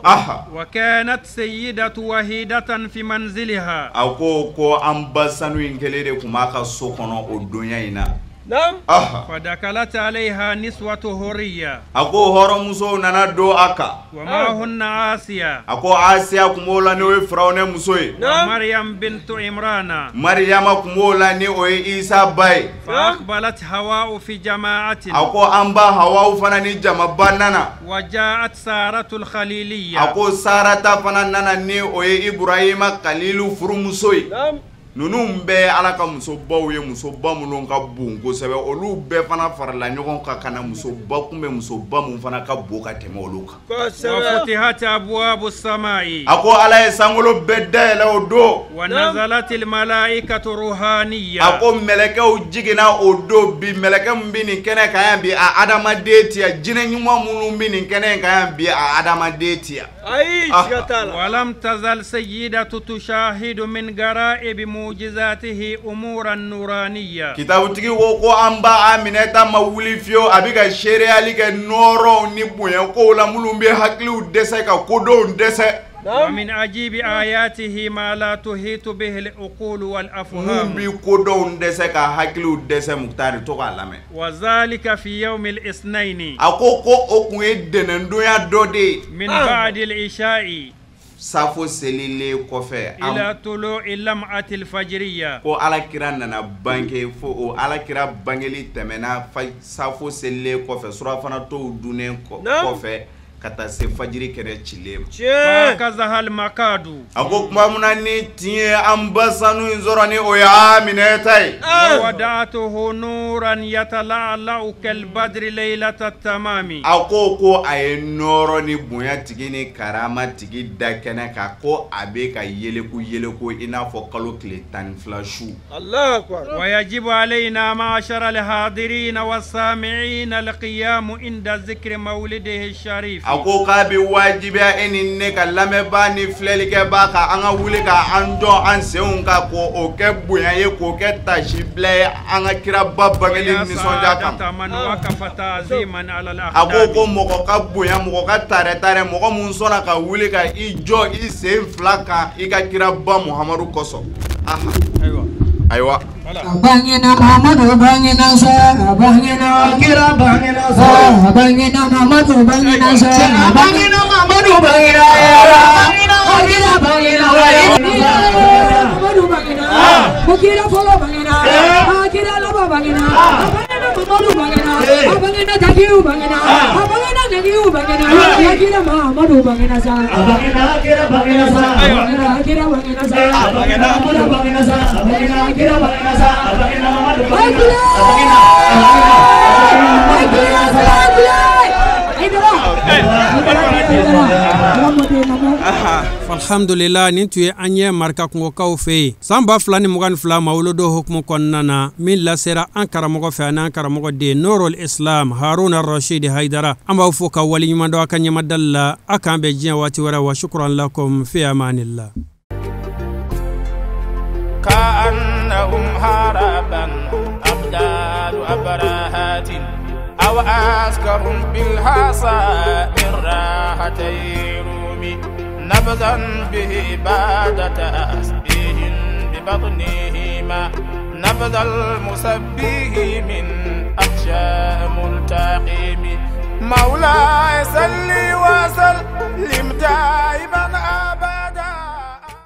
Aha. Wa kanat sayyidatu wahidatan fi manziliha. A ko ko an ba sanu in kelen de tun b'a ka so kɔnɔ o donya in na. Naam. Aha. Fadakalat alayha niswatu hurriya. A ko hɔrɔnmusow nana don a kan. Wa ma hunna Asiya. A ko Asiya tun b'o la n'o ye Firawunɛ muso ye. Wa Maryam bintu Imrana. Mariyama tun b'o la ni o ye Isa ba ye. Fa aqbalat Hawa'u fi jama'atin. A ko an ba Hawa'u fana ni jamaba nana. Wa ja'at Saratul Khaliliyya. A ko Sarata fana nana ni o ye Ibrahima Kalilu furumuso ye. Naam. Ninnu bɛɛ ye ala ka musobaw ye, musoba minnu ka bon kosɛbɛ, olu bɛɛ fana farala ɲɔgɔn kan ka na musoba kunbɛn, musoba mun fana ka bon ka tɛmɛ olu kan. Wa futihat abwabu samai. A ko ala ye sankolo bɛɛ dayɛlɛ o don. Wa nazalatil malaikatu ruhaniyya. A ko mɛlɛkɛw jiginna o don bi, mɛlɛkɛ min bɛ nin kɛnɛ kan yan bi a adamaden ti yan, jinɛ ɲuman minnu bɛ nin kɛnɛ kan yan bi a adamaden ti yan. Ayi siga t'a la. Walam tazal sayyidatu tushahidu min garaibi mujizatihi umuran nuraniya. Kitabutigi ko ko an ba Aminata ma wuli fiyewu, a bɛ ka seereyali kɛ nɔɔrɔw ni bonyakow la minnu bɛ hakiliw dɛsɛ ka kodɔnw dɛsɛ. Wa min ajibi ayatihi ma la tuhitu bihi al-uqul wal afham. Mun bi kodɔnw dɛsɛ ka hakiliw dɛsɛ, Mukutari to k'a lamɛn. Wa zalika fi yawmi al-ithnaini. A ko ko o kun ye dɛnɛndonya dɔ de ye. Min ba'di al-isha'i. Safo selilen kɔfɛ. Ila tulu'i lam'atil fajriya. Ko ala kira nana bange fo o ala kira bangeli tɛmɛna safo selilen kɔfɛ, surafana tɔw dunnen kɔfɛ. Ka taa se fajiri kɛnɛ cilen ma. Tiɲɛ. Fakazahal makadu. A ko tuma min na ni tin ye an ba sanu in sɔrɔ ni o ye Aminata ye. Wadatuhu nuran yatala'la'u kalbadri laylata tamami. A ko a ye nɔɔrɔ ni bonya tigi ni karama tigi da kɛnɛ kan ko a bɛ ka yeleku i n'a fɔ kalo tile 12 su. Allahu akbar. Wa yajibu alayna ma'ashara al-hadirina was-sami'ina al-qiyamu inda zikri mawlidihi sharif. A ko k'a bɛ wajibiya e ni ne ka lamɛnbaa ni filɛlikɛbaa ka an ka wuli ka an jɔ an senw kan k'o o kɛ bonya ye k'o kɛ tasibila ye an ka kiraba bangeli nisɔndiya kan. A ko mɔgɔ ka bonya mɔgɔ ka tarɛ mɔgɔ mun sɔnna ka wuli ka i jɔ i sen fila kan i ka kiraba Muhamadu kosɔn. Ayiwa. Bangena Muhammadu bangena sa, bangena kira bangena sa, bangena Muhammadu bangena sa, bangena Muhammadu bangena ya, bangena bangena Muhammadu bangena, kira folo bangena, kira laba bangena, bangena Muhammadu bangena, bangena tagiu bangena, bangena nagiu bangena, kira Muhammadu bangena sa, bangena kira bangena sa, bangena kira bangena sa, bangena Muhammadu bangena sa, bangena kira bangena sa. Alhamdulillah nin tun ye an ye Marika kungokaw fɛ yen san 2022 mawuludu hukumu kɔnɔna na min lasera an karamɔgɔ fɛ an'an karamɔgɔ den Nurul Islam Haruna Rashid Haidara. An b'aw fo ka waleɲuman dɔn a ka ɲɛmadali la. A k'an bɛn diɲɛ waati wɛrɛ wa shukran lakum fi amanillah. كأنهم هربا أبدال أبراهات أو أسكرهم بالحصى من راحتي رومي نبذا به بعد تسبيه ببطنهما نبذ المسبه من أخشى ملتقيم. مولاي سلي